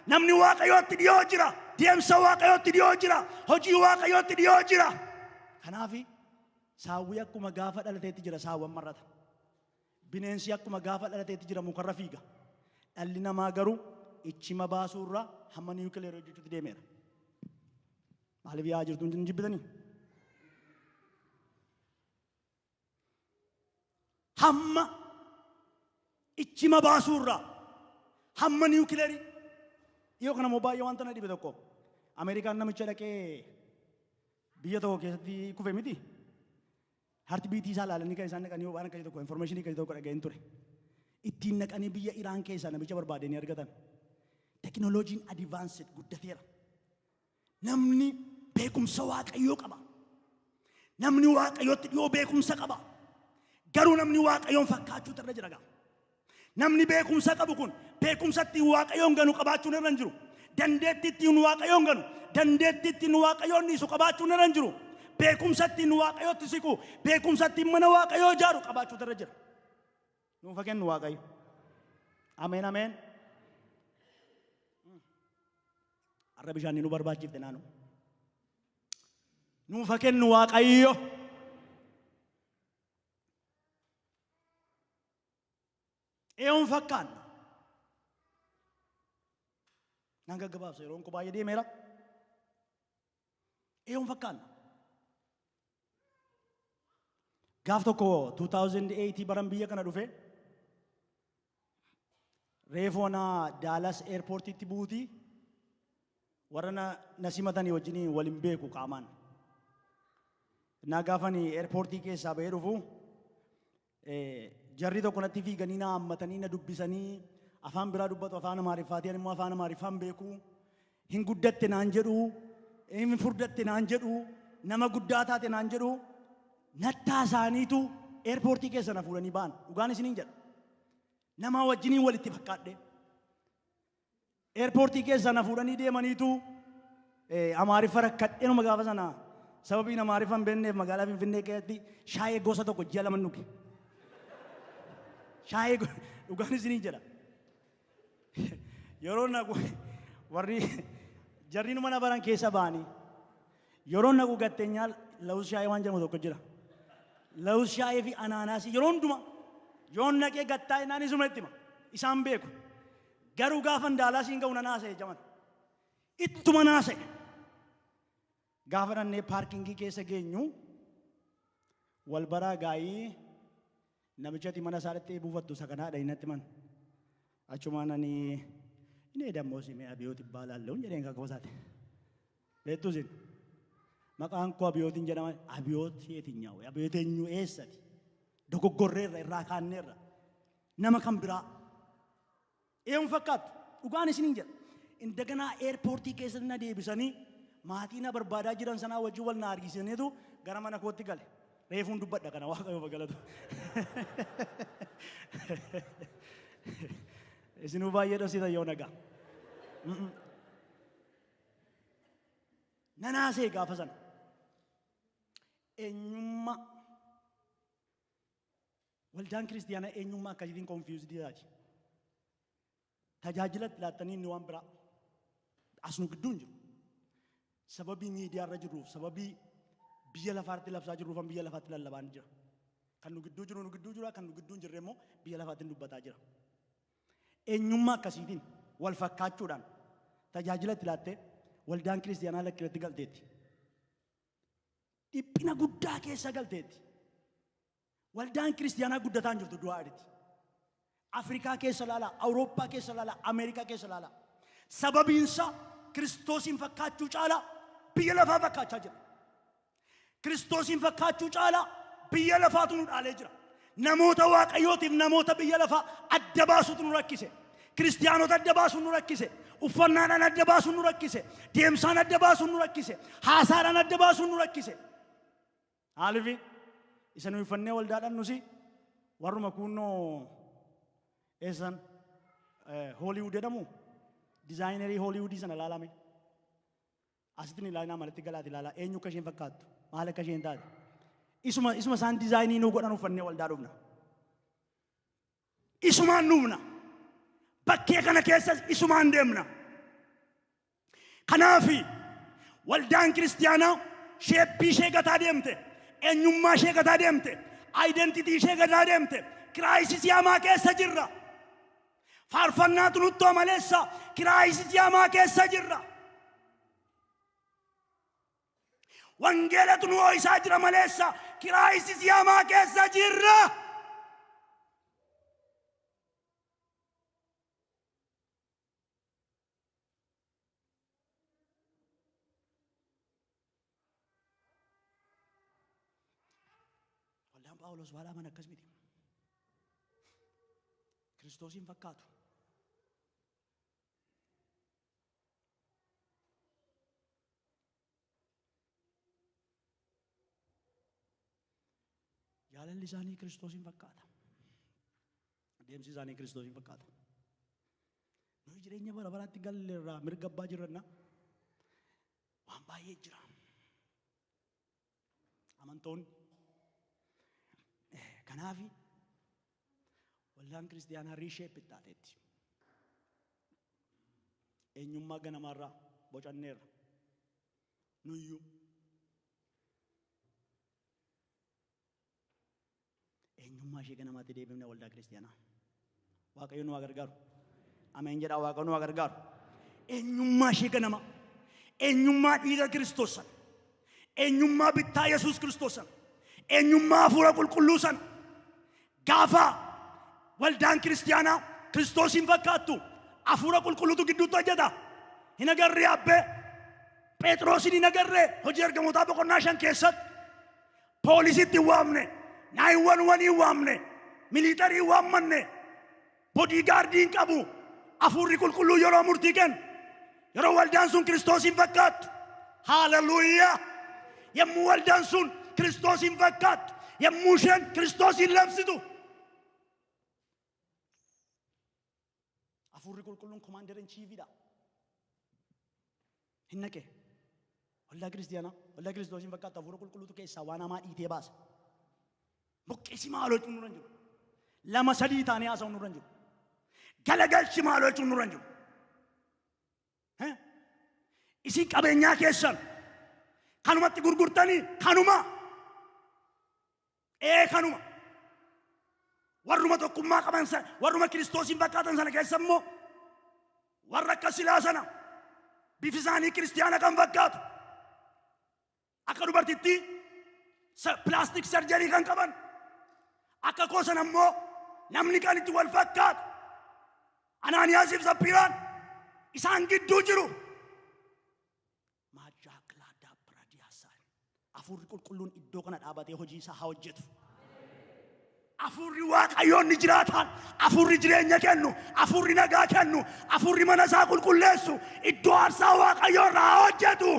Namni Waaqayyootti dhiyoo jira. Deemsa Waaqayyootti dhiyoo jira. Hojii Waaqayyootti dhiyoo jira. Kanaaf saawwii akkuma gaafa dhalateetti jira saawwan marrata. Bineensi akkuma gaafa dhalateetti jira mukarra fiiga. Dhalli namaa garuu ichima baasuurraa hamma niwukileerii hojjechuutti deemeera. Maaliif yaa'aa jirtu hin jibbitanii? Hamma ichima baasuurraa hamma niwukileerii. Dhiyoo kana immoo baay'ee wanta na dhibe tokko Ameerikaan namicha dhaqee biyya tokko keessatti kufe miti. Heart beatii isaa ilaalanii kan isaan dhaqanii waan akkasii tokko informationii akkasii tokko dhaga'een ture. Ittiin naqanii biyya Iraan keessaa namicha barbaadanii argatan. Tekinooloojiin advanced guddateera. Namni beekumsa Waaqayyoo qaba. Namni Waaqayyootti dhiyoo beekumsa qaba. Garuu namni Waaqayyoon fakkaachuutu irra jira gaa. Namni beekumsa qabu kun beekumsa ittiin Waaqayyoon ganu qabaachuun irra hin jiru. Dandeettii ittiin Waaqayyoon ganu, dandeettii ittiin Waaqayyoon dhiisu qabaachuun irra hin jiru. Beekumsa ittiin Waaqayyootti siqu, beekumsa ittiin mana Waaqayyoo ijaaru qabaachuutu irra jira. Nuuf haa kennu Waaqayyo. Ameen ameen. Har'a bishaan nu barbaachifte naannoo. Nuuf haa kennu Waaqayyo. Eenyuun fakkaanna? Nan gaggabaabsa yeroon koo baay'ee deemeera. Eenyuun fakkaanna? Gaaf tokko 2008 baran biyya kana dhufe reefuu ana Daalas airportiitti buuti warra na simatanii wajjin wal hin beeku qaamaan. Innaa gaafani airportii keessaa bahee dhufu jarri tokko natti fiiganii na haammatanii na dubbisanii afaan biraa dubbatu afaan Amaariffaatii ani immoo afaan Amaariffaa hin beeku. Hin guddatte naan jedhu, hin furdatte naan jedhu, nama guddaa taate naan jedhu nattaa isaaniitu airportii keessa na fuudhanii ba'an. Dhugaan isiniin jedha. Nama wajjiniin walitti fakkaadhe. Airportii keessa na fuudhanii deemaniitu Amaariffa rakkadheenuma gaafa sana sababiin Amaariffa hin beekneef magaalaa Finfinnee keessatti shaayee gosa tokko ji'a lama dhuge. Shaayee dhugaan isiniin jedha. Yeroo naqu warri jarri mana baran keessa ba'anii yeroo naqu gatteenyaa lawus shaayee waan jedhamu tokko jira. Lawus shaayee fi anaanaasii yeroo hundumaa yoon naqee gattaa jennaan isuma itti hima. Isaan beeku. Garuu gaafan Daalaasiin ga'u nan haasa'e jaman. Ittuma naasa'e. Gaafa dhannee paarkingii keessa geenyu wal baraa gaayii namichati mana isaa dhattee buufattu isa kanaadha natti himan. Achumaan ani inni dammoo simee Abiyoot ibbaalaallehuun jedheen kakoo isaati. Beektuu isin? Maqaan koo Abiyootiin jedhama. Abiyoot yeetinyaa'u? Abiyoot eenyu eessati? Dogoggorreerra irraa kaanneerra. Nama kan biraa. Eenyu fakkaattu? Dhugaan isiniin jedha. Indaganaa eerpoortii keessatti na deebisanii maatii na barbaadaa jiran sanaa wajjin wal na argisiisaniitu gara mana kootti gale. Reefuun dubbadha kana Waaqayyoof galatu. Isinuu baay'ee dhositan yoo nagaa. Nanaasee gaafa sana. Eenyummaa waldaan kiristiyaanaa eenyummaa akkasiitiin confused taati. Tajaajila itti laattanii inni waan biraa as nu gidduu hin jiru. Sababii miidiyaa irra jirruuf, sababii biyya lafaatti labsaa jirruuf biyya lafaatti lallabaan jira. Kan nu gidduu jiru nu gidduu jira, kan nu gidduu hin jirre immoo biyya lafaatti dubbataa jira. Eenyummaa akkasiitiin wal fakkaachuudhaan tajaajila itti laattee waldaan kiristiyaanaa lakkinatti galteetti. Dhiphina guddaa keessa galteetti. Waldaan kiristiyaanaa guddataa hin jirtu du'aa jirti. Afrikaa keessa ilaalaa, Awurooppaa keessa ilaalaa, Ameerikaa keessa ilaalaa. Sababiinsa Kiristoosiin fakkaachuu caalaa biyya lafaa fakkaachaa jira. Kiristoosiin fakkaachuu caalaa biyya lafaatu nu dhaalee jira. Namoota Waaqayyootiif namoota biyya lafaa adda baasuutu nu rakkise. Kiristiyaanota adda baasuun nu rakkise. Uffannaadhaan adda baasuun nu rakkise. Deemsaan adda baasuun nu rakkise. Haasaadhaan adda baasuun nu rakkise. Maaliif isa nuyi uffannee waldaadhaan nusi warruma kuunnoo eessan Hooliwud jedhamu dizaayinerii Hooliwudii sana ilaalame. Asitti ni ilaalinaa malatti galaati ilaalaa eenyu akka isheen fakkaattu maal akka isheen taate. Isuma isaan dizaayinii nuu godhan uffannee waldaa dhufna. Isumaan dhufna. Bakkee kana keessas isumaan deemna. Kanaaf waldaan kiristiyaanaa sheeppii ishee gataa deemte, eenyummaa ishee gataa deemte, aayidentitii ishee gataa deemte, kiraayisisii hamaa keessa jirra. Faarfannaatu nutti maleessa kiraayisisii hamaa keessa jirra. Wangeelatu nu ho'isaa jira maleessa kiraayisisii hamaa keessa jirra. Waldaan Phaawulos waan aman akkas miti. Kiristoosiin fakkaatu. Jaalalli isaanii Kiristoosiin fakkaata. Deemsi isaanii Kiristoosiin fakkaata. Nuyi jireenya bara baraatti galle irraa mirga abbaa jirranna waan baay'ee jira. Amantoonni kanaaf waldaan kiristiyaanaa riisheep taateetti. Eenyummaa ganamaarraa bocanneerra. Nuyyuu eenyummaa ishee ganamaatti deebifne waldaa kiristiyaanaa. Waaqayyo nu haa gargaaru. Ameen jedhaa Waaqayyo nu haa gargaaru. Eenyummaa ishee ganama. Eenyummaa dhiiga Kiristoos sana. Eenyummaa bittaa Yesuus Kiristoos sana. Eenyummaa hafuura qulqulluu sana. Gaafa waldaan kiristiyaanaa Kiristoosiin fakkaattu hafuura qulqulluutu gidduutti hojjeta. Hin agarree abbee Phexrosin hin agarree hojii ergamootaa boqonnaa 5 keessatti poolisiitti hin waamne, 911 hin waamne, miliitarii hin waammanne, boodigaardii hin qabu. Hafuurri qulqulluu yeroo murtii kennu, yeroo waldaan sun Kiristoosiin fakkaattu, haaleluyyaa! Yommuu waldaan sun Kiristoosiin fakkaattu, yommuu isheen Kiristoosiin labsitu, Hafuurri qulqulluun commander in chiefidha. Hin naqe. Waldaa kiristiyaanaa, waldaa Kiristoosiin fakkaattu hafuura qulqulluutu keessaa waan hamaa dhiitee baasa. Buqqisi maaloo jechuun nurra hin jiru. Lama sadii taanee haasa'uun nurra hin jiru. Galagalchi maaloo jechuun nurra hin jiru. Isin qabeenyaa keessan kanumatti gurgurtanii kanuma. Ee kanuma. Warruma tokkummaa qaban sana, warruma Kiristoosiin fakkaatan sana keessa immoo warra akka silaa sana bifi isaanii kiristiyaana kan fakkaatu akka dubartittii pilaastik sarjarii kan qaban akka koo sana immoo namni kan itti wal fakkaatu Anaaniyaasiif Saphiiraan isaan gidduu jiru. Hafuurri qulqulluun iddoo kana dhaabatee hojii isaa haa hojjetu. Hafuurri Waaqayyoo inni jiraataan, hafuurri jireenya kennu, hafuurri nagaa kennu, hafuurri mana isaa qulqulleessu iddoo aarsaa Waaqayyoo irraa haa hojjetu.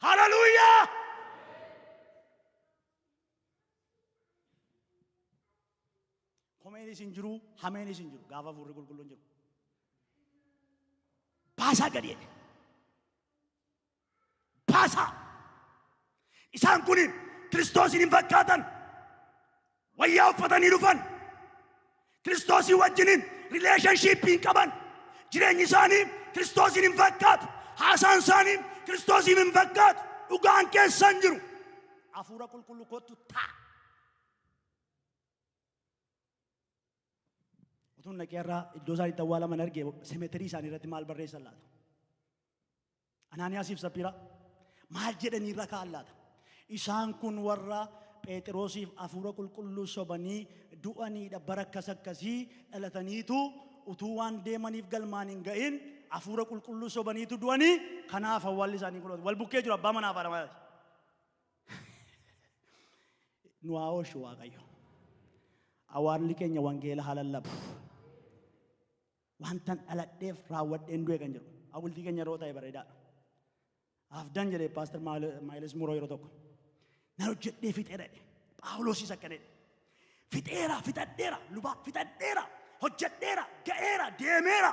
Haleluuyaa! Komeenis hin jiru, hameenis hin jiru. Gaafa hafuurri qulqulluun jiru. Baasaa gadi jedhe. Baasaa. Isaan kun Kiristoosiin hin fakkaatan. Wayyaa uffatanii dhufan. Kiristoosii wajjiniin rileeshanshiippii hin qaban. Jireenyi isaanii Kiristoosiin hin fakkaatu. Haasaan isaanii Kiristoosiin hin fakkaatu. Dhugaan keessa hin jiru. Hafuura qulqulluu kottu ta'a. Utuun dhaqee irraa iddoo isaan itti awwaalaman arge semeterii isaanii irratti maal barreessan laata? Anaaniyaasiif Saphiiraa maal jedhanii irra kaa'an laata? Isaan kun warra Pheexiroosiif hafuura qulqulluu sobanii du'aniidha bara akkas akkasii dhalataniitu utuu waan deemaniif galmaan hin ga'in hafuura qulqulluu sobaniitu du'anii kanaaf awwaalli isaanii kun wal bukkee jiru abbaa manaaf haadha manaati. Nu haa oolchu Waaqayyo. Awwaalli keenya wangeela haa lallabu. Wantan dhaladheef raawwadheen du'e kan jedhu. Awwaltii keenya yeroo ta'e bareedaadha. Afdan jedhe Paaster Maayiles Muroo yeroo tokko. Nan hojjedhee fixeera jedhe. Phaawulosis akkana jedhe. Fixeera, fixadheera, lubaa fixadheera, hojjedheera, ga'eera, deemeera,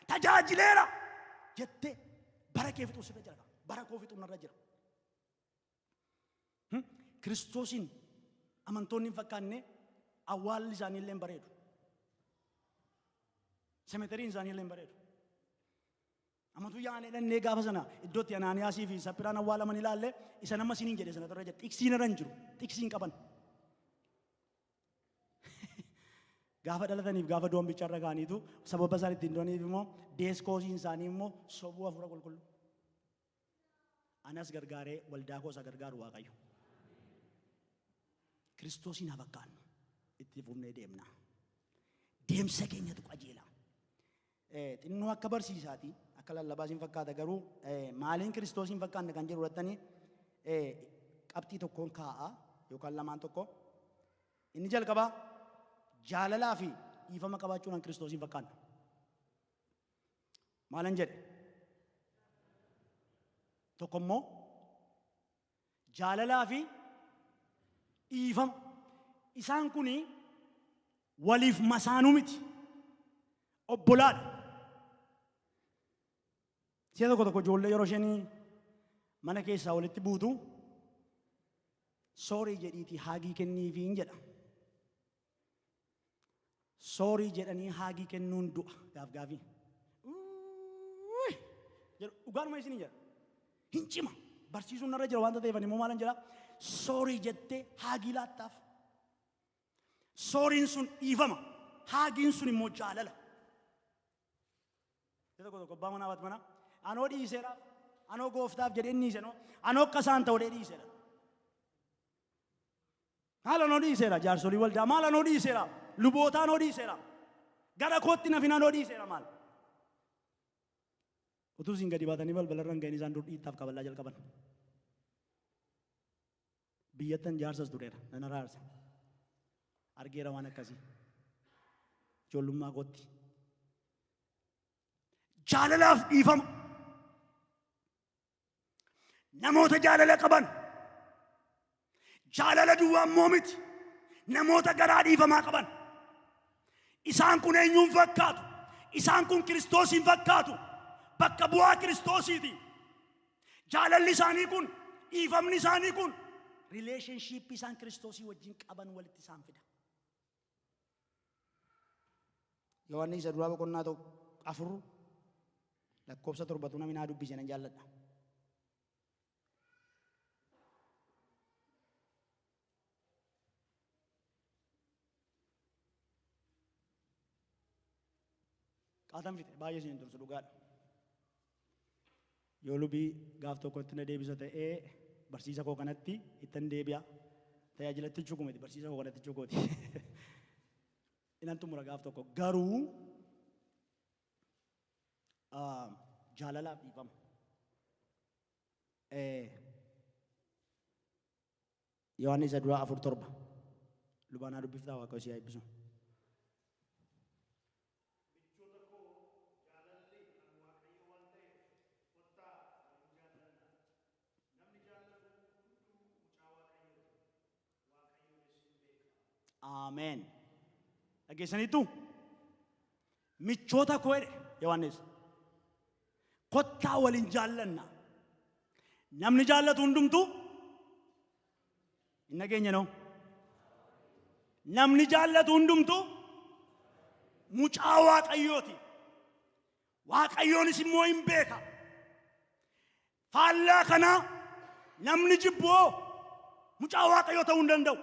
tajaajileera jettee bara kee fixuu sirra jira. Bara koo fixuu narra jira. Kiristoosiin amantoonni hin fakkaanne awwaalli isaanii illee hin bareedu. Semeteriin isaanii illee hin bareedu. Amantuu yaa'anii dhannee gaafa sana iddoo itti Anaaniyaasii fi Saphiraan awwaalaman ilaalle isa nama isiniin jedhe sana irra jira. Xiqsiin irra hin jiru. Xiqsii hin qaban. Gaafa dhalataniif gaafa du'an bicha irra kaaniitu sababa isaan ittiin du'aniif immoo deeskoosiin isaanii immoo sobuu hafuura qulqulluu. Anas gargaaree waldaa koos haa gargaaru Waaqayyo. Kiristoosiin haa fakkaannu. Itti fufnee deemna. Deemsa keenyatu qajeela. Xinnoo akka barsiisaati, akka lallabaas hin fakkaata garuu maaliin Kiristoosiin fakkaanna kan jedhu irrattanii qabxii tokkoon kaa'a yookaan lamaan tokko. Inni jalqabaa jaalalaa fi dhiifama qabaachuudhaan Kiristoosiin fakkaanna. Maalan jedhe? Tokko immoo jaalalaa fi dhiifama. Isaan kun waliif masaanuu miti. Obbolaadha. Si'a tokko tokko ijoollee yeroo isheen mana keessaa walitti buutu soorii jedhiitii haagii kenniifiin jedha. Sorry jedhanii haagii kennuun du'a gaaf gaafii. Uuuy! Jedhu dhugaanuma isinii jedha. Hin cima. Barsiisuun narra jira waanta ta'eef ani immoo maalan jedha? Sorry jettee hug laattaaf. Sorryn sun dhiifama. Hugiin sun immoo jaalala. Tokko tokko abbaa manaa haati manaa anoo dhiiseera. Anoo gooftaaf jedhee inni dhiise noo. Anoo akka isaan ta'u jedhee dhiiseera. Maal anoo dhiiseera jaarsolii waldaa, maal anoo dhiiseera lubootaa, anoo dhiiseera, gara kootti nafin, anoo dhiiseera maal. Utuu isin gadi baatanii balbalarra hin gahin isaan dur dhiittaaf kaballaa jalqaban. Biyyattan jaarsas tureera, nan araarsa. Argeera waan akkasii. Ijoollummaa kootti. Jaalalaaf dhiifama. Namoota jaalala qaban. Jaalala duwwaa immoo miti. Namoota garaa dhiifamaa qaban. Isaan kun eenyuun fakkaatu? Isaan kun Kiristoosiin fakkaatu. Bakka bu'aa Kiristoosiiti. Jaalalli isaanii kun, dhiifamni isaanii kun, relationship isaan Kiristoosii wajjin qaban walitti isaan fida. Yohaannis isa duraa boqonnaa 4 lakkoofsa 7tu namni naa dubbise nan jaalladha. Qaatan fixe, baay'ee isin hin tursu, dhugaadha. Yoo lubii gaaf tokkotti na deebisa ta'ee barsiisa koo kanatti ittan deebi'a. Tajaajilatti chukuu miti, barsiisa koo kanatti chukuuti. Inan xumura gaaf tokko garuu jaalalaaf dhiifama. Yohaannis isa duraa 4:7. Lubaanaa dubbiftaa, Waaqayyo si haa eebbisu. Michoota koo, jaalalli kan Waaqayyoo waan ta'eef, kottaa waliin jaallanna. Namni jaallatu hunduu mucaa Waaqayyoo ti, Waaqayyoonis in beeka. Ameen. Dhageessaniittu? Michoota koo jedhe Yohaannis. Kottaa waliin jaallanna. Namni jaallatu hundumtuu hin dhageenye noo. Namni jaallatu hundumtuu mucaa Waaqayyooti. Waaqayyoonis immoo hin beeka. Faallaa kanaa namni jibbu mucaa Waaqayyoo ta'uu hin danda'u.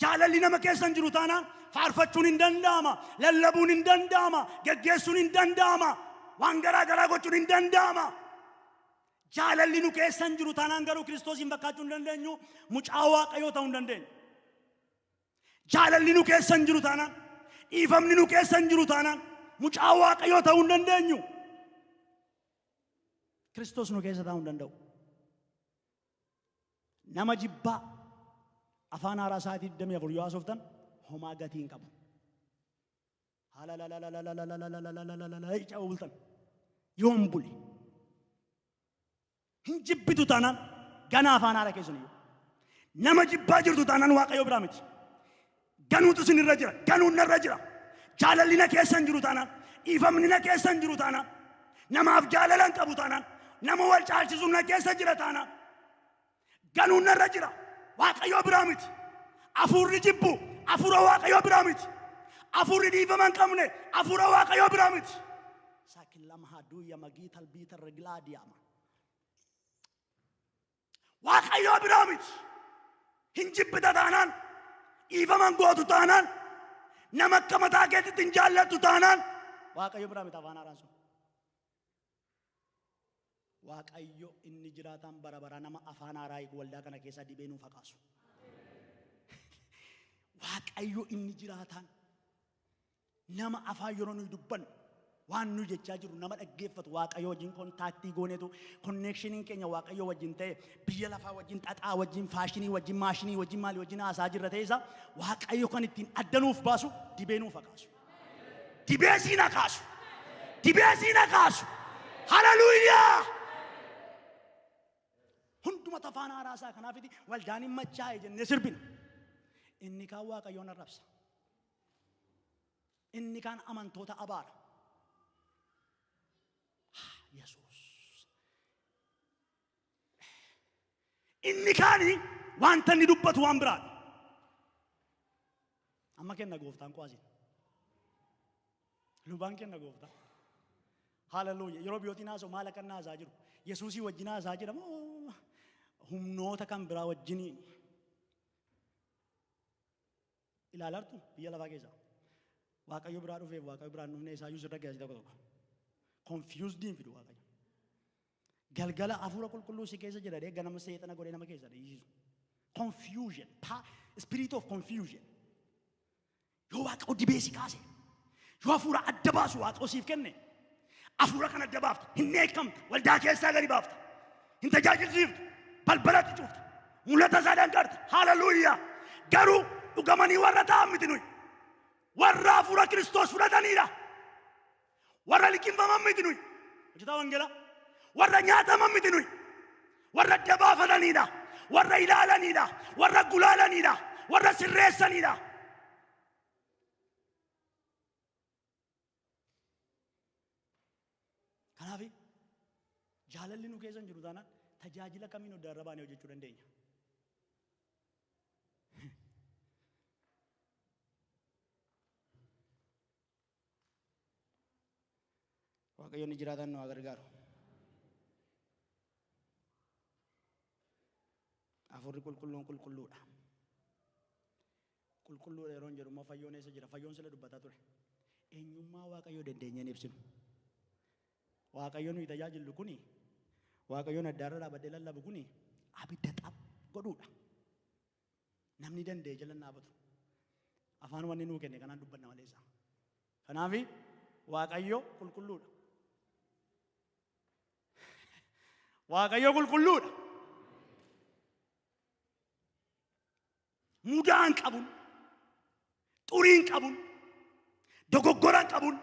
Jaalalli nama keessa hin jiru taanaan faarfachuun hin danda'ama, lallabuun hin danda'ama, geggeessuun hin danda'ama, waan garaa garaa gochuun hin danda'ama. Jaalalli nu keessa hin jiru taanaan garuu Kiristoosiin fakkaachuu hin dandeenyu, mucaa Waaqayyoo ta'uu hin dandeenyu. Jaalalli nu keessa hin jiru taanaan, dhiifamni nu keessa hin jiru taanaan, mucaa Waaqayyoo ta'uu hin dandeenyu. Kiristoos nu keessa taa'uu hin danda'u. Nama jibbaa afaan haaraa sa'aatii 24 yoo haasoftan homaa gatii hin qabu. Halalalalalalalalalalalala ija bultan yoom bule. Hin jibbitu taanaan ganaa afaan haaraa keessan iyyuu. Nama jibbaa jirtu taanaan Waaqayyo biraa miti. Ganuutu isin irra jira. Ganuun narra jira. Jaalalli na keessa hin jiru taanaan, dhiifamni na keessa hin jiru taanaan, namaaf jaalala hin qabu taanaan, nama wal caalchisuun na keessa jira taanaan, ganuun narra jira. Waaqayyo biraa miti. Afuurri jibbu afuura Waaqayyo biraa miti. Afuurri dhiifama hin qabne afuura Waaqayyo biraa miti. Saakillama haduuya magii talbiita reglaa diyaama. Waaqayyoo biraa miti. Hin jibbita taanaan, dhiifama hin gootu taanaan, nama akka mataa keetitti hin jaallattu taanaan, Waaqayyo biraa miti afaan haaraan sun. Waaqayyo inni jiraataan bara baraa nama afaan haaraa hiiku waldaa kana keessaa dibee nuuf haa kaasu. Waaqayyo inni jiraataan nama afaan yeroo nuyi dubbannu waan nuyi jechaa jirru nama dhaggeeffatu, Waaqayyo wajjin contact goonetu connectioniin keenya Waaqayyo wajjin ta'e, biyya lafaa wajjin, xaxaa wajjin, fashion wajjin, maashinii wajjin, maalii wajjin haasaa jirra ta'e isa Waaqayyo kan ittiin adda nuuf baasu dibee nuuf haa kaasu. Dibee siin haa kaasu. Dibee siin haa kaasu. Haleluuyaa! Hunduma afaan haaraa isaa kanaafiti waldaan hin machaa'e jennee sirbina. Inni kaan Waaqayyoon arrabsa. Inni kaan amantoota abaara. Yesuus. Inni kaani wanta inni dubbatu waan biraadha. Amma kenna gooftaan qo'asin. Lubaan kenna gooftaa. Haleluuya. Yeroo biyyootiin haasa'u maal akka inni haasaa jiru? Yesuusii wajjin haasaa jira moo? Humnoota kan biraa wajjiniin ilaalartu biyya lafaa keessa. Waaqayyo biraa dhufeef Waaqayyo biraa hin dhufne isaayyuu sirra geessi tokko tokko. Confused hin fidu Waaqayyo. Galgala hafuura qulqulluu si keessa jira jedhee ganama seexana godhee nama keessa dhiisisu. Confusion, spirit of confusion. Yoo Waaqayyo dibee si kaase, yoo hafuura adda baasu Waaqayyo siif kenne, hafuura kana adda baafta, hin dheekkamta, waldaa keessaa gadi baafta, hin tajaajilsiiftu, balbalatti cufta, mul'ata isaa danqarta. Haleluuyaa! Garuu dhugamanii warra ta'an miti nuyi. Warra hafuura Kiristoos fudhataniidha. Warra liqimfaman miti nuyi. Hojjetaa wangeelaa. Warra nyaataman miti nuyi. Warra adda baafataniidha. Warra ilaalaniidha. Warra gulaalaniidha. Warra sirreessaniidha. Kanaaf jaalalli nu keessa hin jiru taanaan tajaajila kamiin oddaa irra baanee hojjechuu dandeenya? Waaqayyo inni jiraataan nu haa gargaaru. Hafuurri qulqulluun qulqulluudha. Qulqulluudha yeroon jedhu immoo fayyoon eessa jira? Fayyoon sila dubbataa ture. Eenyummaa Waaqayyoo dandeenyee hin ibsinu. Waaqayyo nuyi tajaajillu kuni, Waaqayyoon addaarra dhaabadhee lallabu kuni abidda xaph godhuudha. Namni danda'e jala hin dhaabatu. Afaan wanni nuu kenne kanaan dubbanna malee isaa. Kanaaf Waaqayyo qulqulluudha. Waaqayyo qulqulluudha. Mudaa hin qabun, xurii hin qabun, dogoggora hin qabun.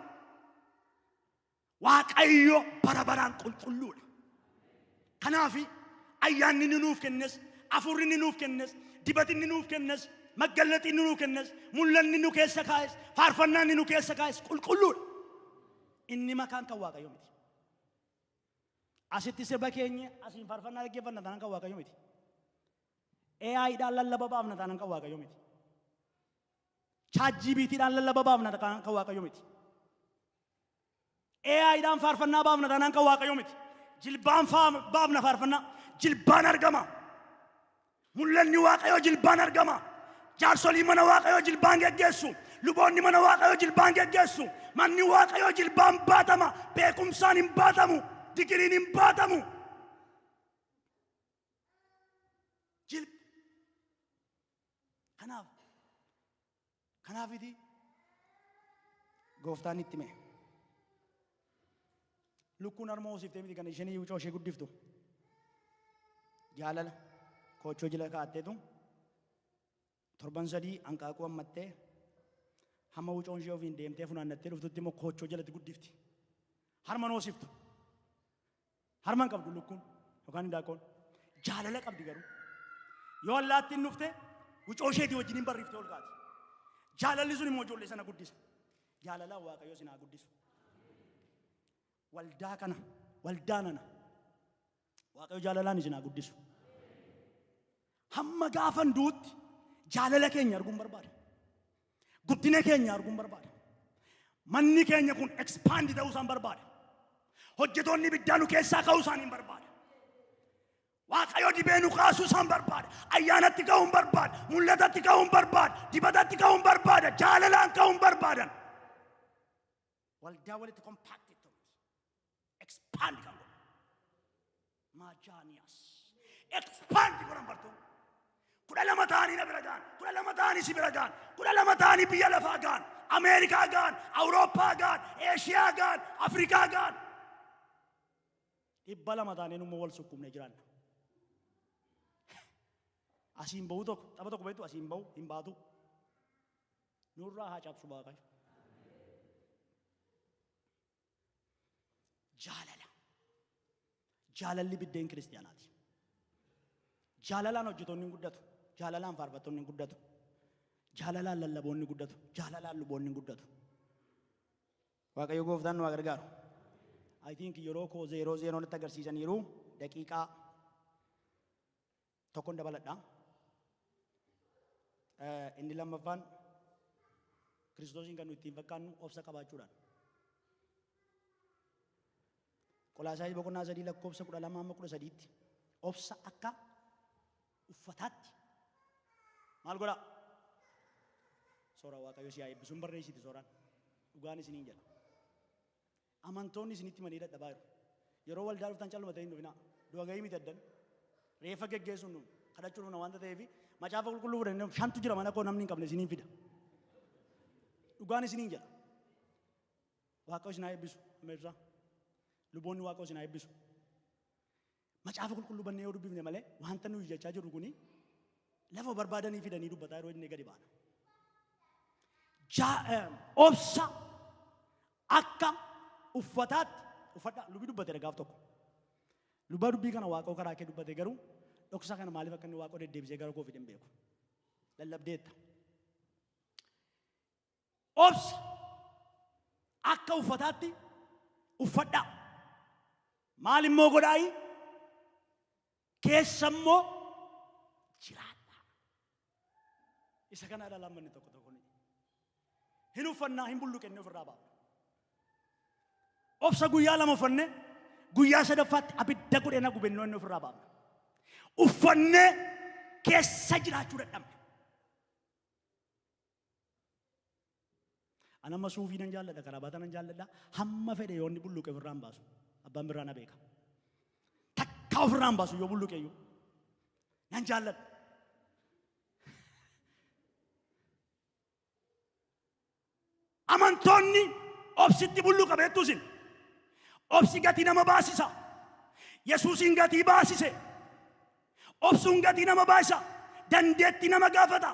Waaqayyo bara baraan qulqulluudha. Kanaaf ayyaanni inni nuuf kennes, hafuurri inni nuuf kennes, dibati inni nuuf kennes, maggallaxi inni nuuf kennes, mul'anni nu keessa kaa'es, faarfannaan inni nu keessa kaa'es qulqulluudha. Inni makaan kan Waaqayyo miti. Asitti sirba keenya asiin faarfannaa dhaggeeffanna taanaan kan Waaqayyo miti. AI dhaan lallaba baafna taanaan kan Waaqayyo miti. ChatGPT dhaan lallaba baafna taanaan kan Waaqayyo miti. AI dhaan faarfannaa baafna taanaan kan Waaqayyo miti. Jilbaan baafna faarfannaa. Jilbaan argama. Mul'anni Waaqayyoo jilbaan argama. Jaarsolii mana Waaqayyoo jilbaan geggeessu. Luboonni mana Waaqayyoo jilbaan geggeessu. Manni Waaqayyoo jilbaan baatama. Beekumsaan hin baatamu. Digiriin hin baatamu. Jilba. Kanaaf kanaafiti gooftaan itti hime. Lukkuun harma hoosiftee miti kan isheen wucoo ishee guddiftu. Jaalala koochoo jala kaa'atteetu torban sadii hanqaaquu hammattee hamma wucoon ishee ofiin deemtee funaannattee dhuftutti immoo koochoo jalatti guddifti. Harma hoosiftu. Harma hin qabdu lukkuun yookaan hindaaqqoon. Jaalala qabdi garuu. Yoo allaattiin dhufte wucoo isheetii wajjin hin barriftee ol kaati. Jaalalli sun immoo ijoollee sana guddisa. Jaalalaan Waaqayyo isin haa guddisu. Waldaa kana, waldaa nana. Waaqayyo jaalalaan isin haa guddisu. Hamma gaafan du'utti jaalala keenya arguun barbaada. Guddina keenya arguun barbaada. Manni keenya kun expand ta'uu isaan barbaada. Hojjetoonni ibiddaa nu keessaa ka'uu isaanii barbaada. Waaqayyo dibee nu kaasuu isaan barbaada. Ayyaanatti ka'uun barbaada. Mul'atatti ka'uun barbaada. Dibatatti ka'uun barbaada. Jaalalaan ka'uun barbaadan. Waldaa walitti compact ta'u. Expand kan godhu. Maajaaniyaas. Expand godhan bartoonni. 12 ta'anii na bira ga'an. 12 ta'anii si bira ga'an. 12 ta'anii biyya lafaa ga'an. Ameerikaa ga'an. Awurooppaa ga'an. Eeshiyaa ga'an. Afrikaa ga'an. 200 taanee nummoo wal sukkuumne jiraanna. Asiin bahu tokko tapha tokko beektu asiin bahu hin baatu. Nurraa haa cabsu Waaqayyo. Jaalala. Jaalalli biddeen kiristiyaanaati. Jaalalaan hojjetoonni hin guddatu. Jaalalaan faarfattoonni hin guddatu. Jaalalaan lallaboonni guddatu. Jaalalaan luboonni hin guddatu. Waaqayyo gooftaan nu haa gargaaru. I think yeroo koo 00 natti agarsiisaniiru daqiiqaa tokkon dabaladha. Inni lammaffaan Kiristoosiin kan nu ittiin fakkaannu obsa qabaachuudhaan. Qolaasaayis boqonnaa 3 lakkoofsa 12 hamma 13tti obsa akka Uffataatti maal godhaa? Soora Waaqayyo si haa eebbisuun barreessiti sooraan. Dhugaan isiniin jedha. Amantoonni isinitti manii dadhabaa jiru. Yeroo waldaa dhuftan calluma ta'ee hin dhufinaa. Du'a gahii miti addan. Reeffa geggeessuun dhufna. Kadhachuu dhufna waanta ta'eef macaafa qulqulluu fudhannee shantu jira mana koo namni hin qabne isiniin fida. Dhugaan isiniin jedha. Waaqayyo isin haa eebbisu. Amma ibsaa. Luboonni Waaqayyo isin haa eebbisu. Macaafa qulqulluu bannee yoo dubbifne malee wanta nuyi jechaa jirru kuni lafa barbaadanii fidanii dubbataa yeroo inni gadi baana. Obsa akka uffataatti uffadhaa lubi dubbateera gaaf tokko. Luba dubbii kana Waaqoo karaa kee dubbate garuu dhoksaa kana maaliif akka inni Waaqoo deddeebisee gara koo fide hin beeku. Lallabdeetta. Obsa akka uffataatti uffadhaa. Maal immoo godhaayi? Keessa immoo jiraadhaa. Isa kana dhala manni tokko tokko ni. Hin uffannaa hin bulluqenne ofirraa baafna. Obsa guyyaa lama uffanne guyyaa sadaffaatti abidda godhee na gubennoo inni ofirraa baafna. Uffannee keessa jiraachuu dadhabne. An amma suufii nan jaalladha, karabaata nan jaalladha. Hamma fedhe yoo inni bulluqe ofirraa hin baasu. Abbaan birraa na beeka. Takkaa ofirraa hin baasu yoo bulluqe iyyuu. Nan jaalladha. Amantoonni obsitti bulluqa beektu isin. Obsi gatii nama baasisa. Yesuusiin gatii baasise. Obsuun gatii nama baasisa. Dandeettii nama gaafata.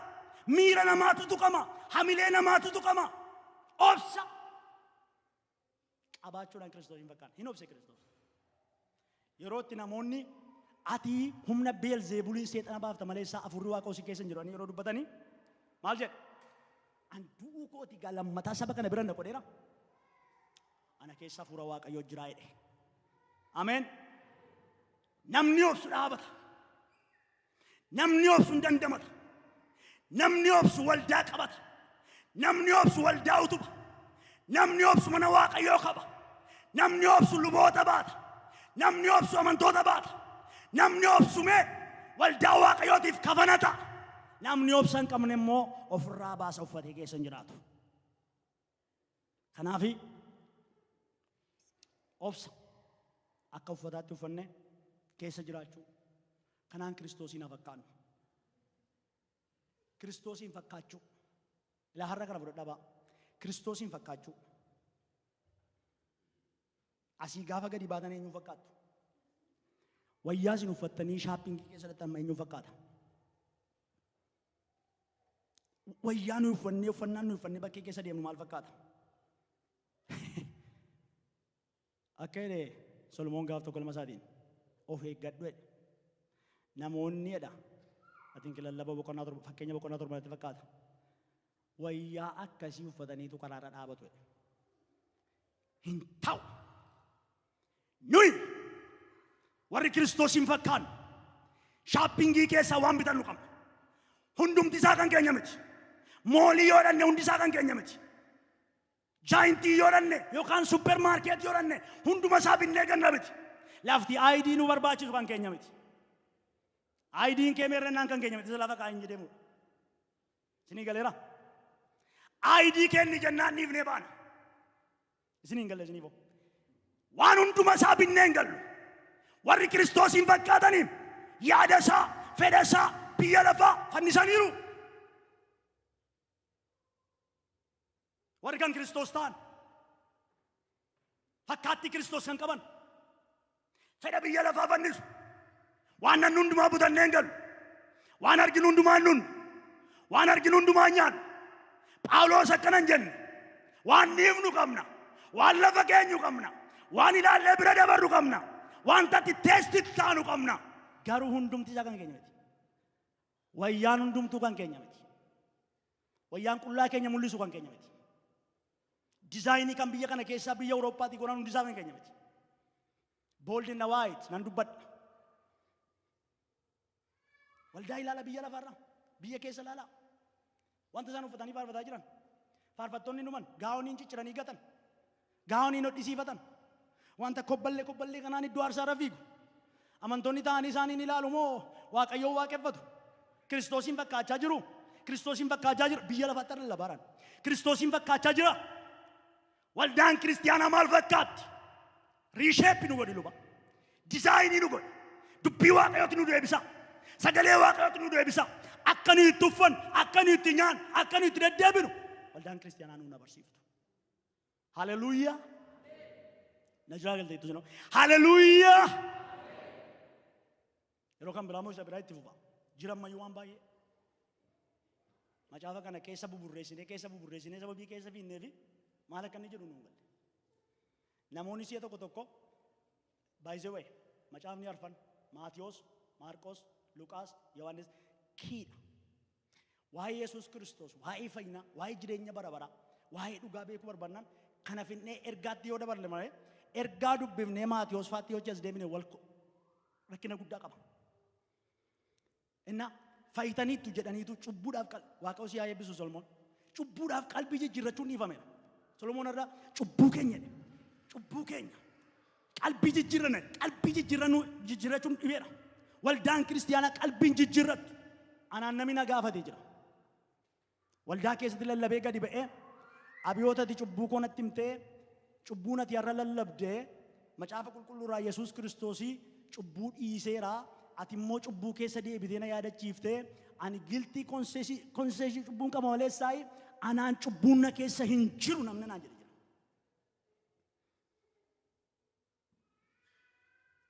Miira namaatu tuqama. Hamilee namaatu tuqama. Obsa qabaachuudhaan Kiristoos hin fakkaanne. Hin obse Kiristoos. Yeroo itti namoonni ati humna Beelzeebuliin seexana baafta malee isaa afurri waaqa si keessa hin jiru yeroo dubbatanii maal jedhe? An du'uu kooti gaa lammataa saba kana bira na godheera. Ana keessa hafuura Waaqayyoo jira jedhe. Ameen. Namni obsu dhaabata. Namni obsu hin dandamata. Namni obsu waldaa qabata. Namni obsu waldaa utuba. Namni obsu mana Waaqayyoo qaba. Namni obsu luboota baata. Namni obsu amantoota baata. Namni obsu mee waldaa Waaqayyootiif kafana ta'a. Namni obsa hin qabne immoo ofirraa baasa uffatee keessa hin jiraatu. Kanaafi obsa akka uffataatti uffanne keessa jiraachuu kanaan Kiristoosiin haa fakkaannu. Kiristoosiin fakkaachuu. Ilaa har'a kana fudhadhaa ba'a. Kiristoosiin fakkaachuu. Asii gaafa gadi baatan eenyuun fakkaattu? Wayyaa isin uffattanii shaappingii keessa dhaqxan eenyuun fakkaata? Wayyaa nuyi uffannee uffannaan nuyi uffannee bakkee keessa deemnu maal fakkaata? Akka jedhe Solomoon gaaf tokko ilma isaatiin of eeggadhu jedhe. Namoonni jedha atiin lallaba boqonnaa 7 fakkeenya boqonnaa 7 natti fakkaata. Wayyaa akkasii uffataniitu karaarra dhaabatu jedhe. Hin ta'u. Nuyi warri Kiristoosiin fakkaannu shaappingii keessaa waan bitannu qabna. Hundumti isaa kan keenya miti. Moolii yoo dhanne hundi isaa kan keenya miti. Jaayintii yoo dhanne yookaan supper maarkeetii yoo dhanne hunduma isaa binnee ganna miti. Lafti ID nu barbaachisu kan keenya miti. ID'n kee meerrennaan kan keenya miti. Isa lafa kaa'in jedheemudha. Isinii galeera? ID kenni jennaan dhiifnee baana. Isinii hin galle isiniif hoo. Waan hunduma isaa binnee hin gallu. Warri Kiristoosiin fakkaataniin yaada isaa, fedha isaa, biyya lafaa fannisaniiru. Warri kan Kiristoos ta'an fakkaattii Kiristoos kan qaban fedha biyya lafaa fannisu. Waan nan hundumaa butannee hin galu. Waan arginu hundumaa hin dhugnu. Waan arginu hundumaa hin nyaannu. Phaawulos akkana hin jenne. Waan dhiifnu qabna. Waan lafa keenyu qabna. Waan ilaallee bira dabarru qabna. Wanta itti teesti taanu qabna. Garuu hundumti isaa kan keenya miti. Wayyaan hundumtuu kan keenya miti. Wayyaan qullaa keenya mul'isu kan keenya miti. Dizaayinii kan biyya kana keessaa biyya Awurooppaatii godhan hundi isaa kan keenya miti. Bold in the white nan dubbadha. Waldaa ilaala biyya lafaarra biyya keessa ilaala. Wanta isaan uffatanii faarfataa jiran. Faarfattoonni dhuman gaawoniin cicciranii gatan. Gaawoniin hodhisiifatan. Wanta kobballee kobballee kanaan iddoo aarsaarra fiigu. Amantoonni ta'anii isaaniin ilaalu moo Waaqayyoon waaqeffatu. Kiristoosiin fakkaachaa jiru. Kiristoosiin fakkaachaa jira. Biyya lafaatti lallabaaran. Kiristoosiin fakkaachaa jira. Waldaan kiristiyaanaa maal fakkaatti? Reshape nu godhi luba. Design nu godhi. Dubbii Waaqayyooti nu deebisa. Sagalee Waaqayyooti nu deebisa. Akka nu itti uffannu, akka nu itti nyaannu, akka nu itti deddeebinu. Waldaan kiristiyaanaa nu barsiiftu. Haleluuyaa. Na jiraa galteettu sinoo. Haleluuyaa. Yeroo kan biraa immoo isa biraa itti fufa. Jira ammayyuu waan baay'ee. Macaafa kana keessa buburreessinee keessa buburreessinee sababii keessa fiinnee fi maal akka inni jedhu nuun galle. Namoonni si'a tokko tokko, by the way, macaafni arfan Maatiyos, Maarqos, Luqaas, Yohaannis kiidha. Waa'ee Yesuus Kiristoos, waa'ee fayyinaa, waa'ee jireenya bara baraa, waa'ee dhugaa beekuu barbaannaan kana finnee ergaatti yoo dabarle malee ergaa dubbifnee Maatiyos faatti yoo as deemine wal rakkina guddaa qaba. Inna fayyitaniittu jedhaniitu cubbuudhaaf Waaqayyo si haa eebbisu Solomoon. Cubbuudhaaf qalbii jijjiirrachuun dhiifameera. Solomoon irraa cubbuu keenya jedhe. Cubbuu keenya. Qalbii jijjiirranne qalbii jijjiirrannu jijjiirrachuun dhibeera. Waldaan kiristiyaanaa qalbiin jijjiirrattu. Anaan namni na gaafatee jira. Waldaa keessatti lallabee gadi ba'ee abiyootati cubbuu koo natti himtee cubbuu natti har'a lallabdee macaafa qulqulluurraa Yesuus Kiristoosii cubbuu dhiiseera ati immoo cubbuu keessa deebitee na yaadachiiftee ani guilty conscience cubbuun qaba maleessaayi anaan cubbuun na keessa hin jiru namni naan jedhe jira.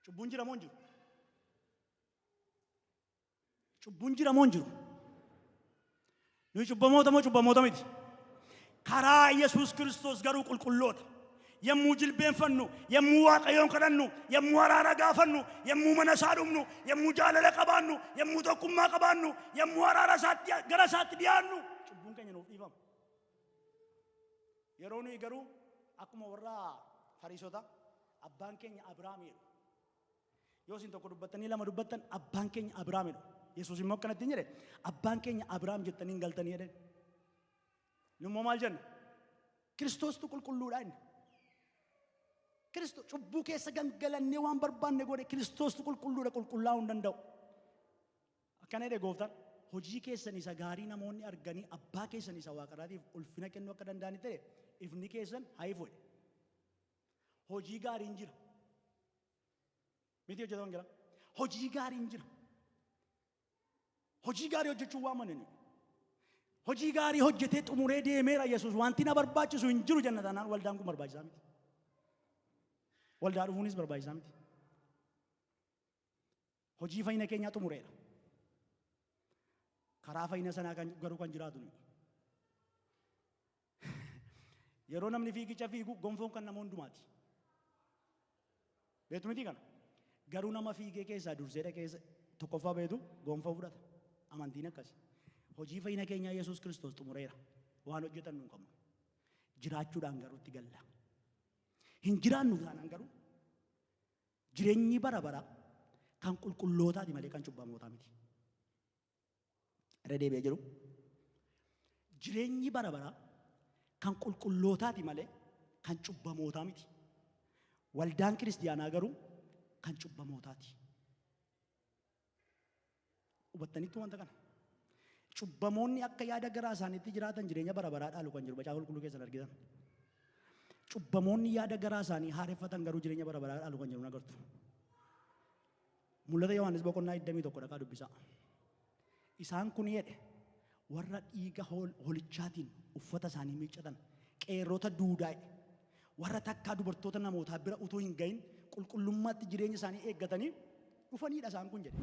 Cubbuun jira moo hin jiru? Cubbuun jira moo hin jiru? Nuyi cubbamoota moo cubbamoota miti? Karaa Yesuus Kiristoos garuu qulqulloota. Yommuu jilbeenfannu, yommuu Waaqayyoon kadhannu, yommuu araara gaafannu, yommuu mana isaa dhumnu, yommuu jaalala qabaannu, yommuu tokkummaa qabaannu, yommuu araara isaatti gara isaatti dhiyaannu, cubbuun keenya nuuf dhiifama. Yeroo nuyi garuu akkuma warra Fariisota abbaan keenya Abiraam jedhu. Yoo isin tokko dubbattanii lama dubbattan abbaan keenya Abiraam jedhu. Yesuus immoo akkanatti hin jedhe abbaan keenya Abiraam jettanii hin galtanii jedhe. Nu immoo maal jenna? Kiristoostu qulqulluudha inni. Kiristoos cubbuu keessa gangalannee waan barbaanne godhe Kiristoostu qulqulluudha qulqullaa'uu hin danda'u. Akkana jedhe gooftaan hojii keessan isa gaarii namoonni arganii abbaa keessan isa waaqarraatiif ulfina kennuu akka danda'anitti ta'e ifni keessan haa ifu jedhe. Hojii gaariin jira. Miti hojjetan jira. Hojii gaariin jira. Hojii gaarii hojjechuun waamamne. Hojii gaarii hojjetee xumuree deemeera Yesuus wanti na barbaachisu hin jiru jenna taanaan waldaan kun barbaachisaa miti. Waldaa dhufuunis barbaachisaa miti. Hojii fayyina keenyaa xumureera. Karaa fayyina sanaa kan garuu kan jiraatu nuyi. Yeroo namni fiigicha fiigu gonfoon kan nama hundumaati. Beektu miti kana? Garuu nama fiigee keessaa dursee dhaqee tokkoffaa beetu gonfoo fudhata. Amantiin akkasi. Hojii fayyina keenyaa Yesuus Kiristoos xumureera. Waan hojjetan nu hin qabnu. Jiraachuudhaan garuu itti galla. Hin jiraannu taanaan garuu jireenyi bara bara kan qulqullootaati malee kan cubbamootaa miti. Irra deebi'ee jiru. Jireenyi bara bara kan qulqullootaati malee kan cubbamootaa miti. Waldaan kiristiyaanaa garuu kan cubbamootaati. Hubattaniittu wanta kana. Cubbamoonni akka yaada garaa isaaniitti jiraatan jireenya bara baraa dhaalu kan jiru macaafa qulqulluu keessan argitan. Cubbamoonni yaada garaa isaanii haareffatan garuu jireenya bara baraa dhaalu kan jiru agartu. Mul'ata Yohaannis boqonnaa 21 dhaqaa dubbisaa. Isaan kun jedhe warra dhiiga holichaatiin uffata isaanii miiccatan qeerrota duudaa warra takkaa dubartoota namootaa bira utuu hin gahin qulqullummaatti jireenya isaanii eeggatanii dhufanidha isaan kun jedhe.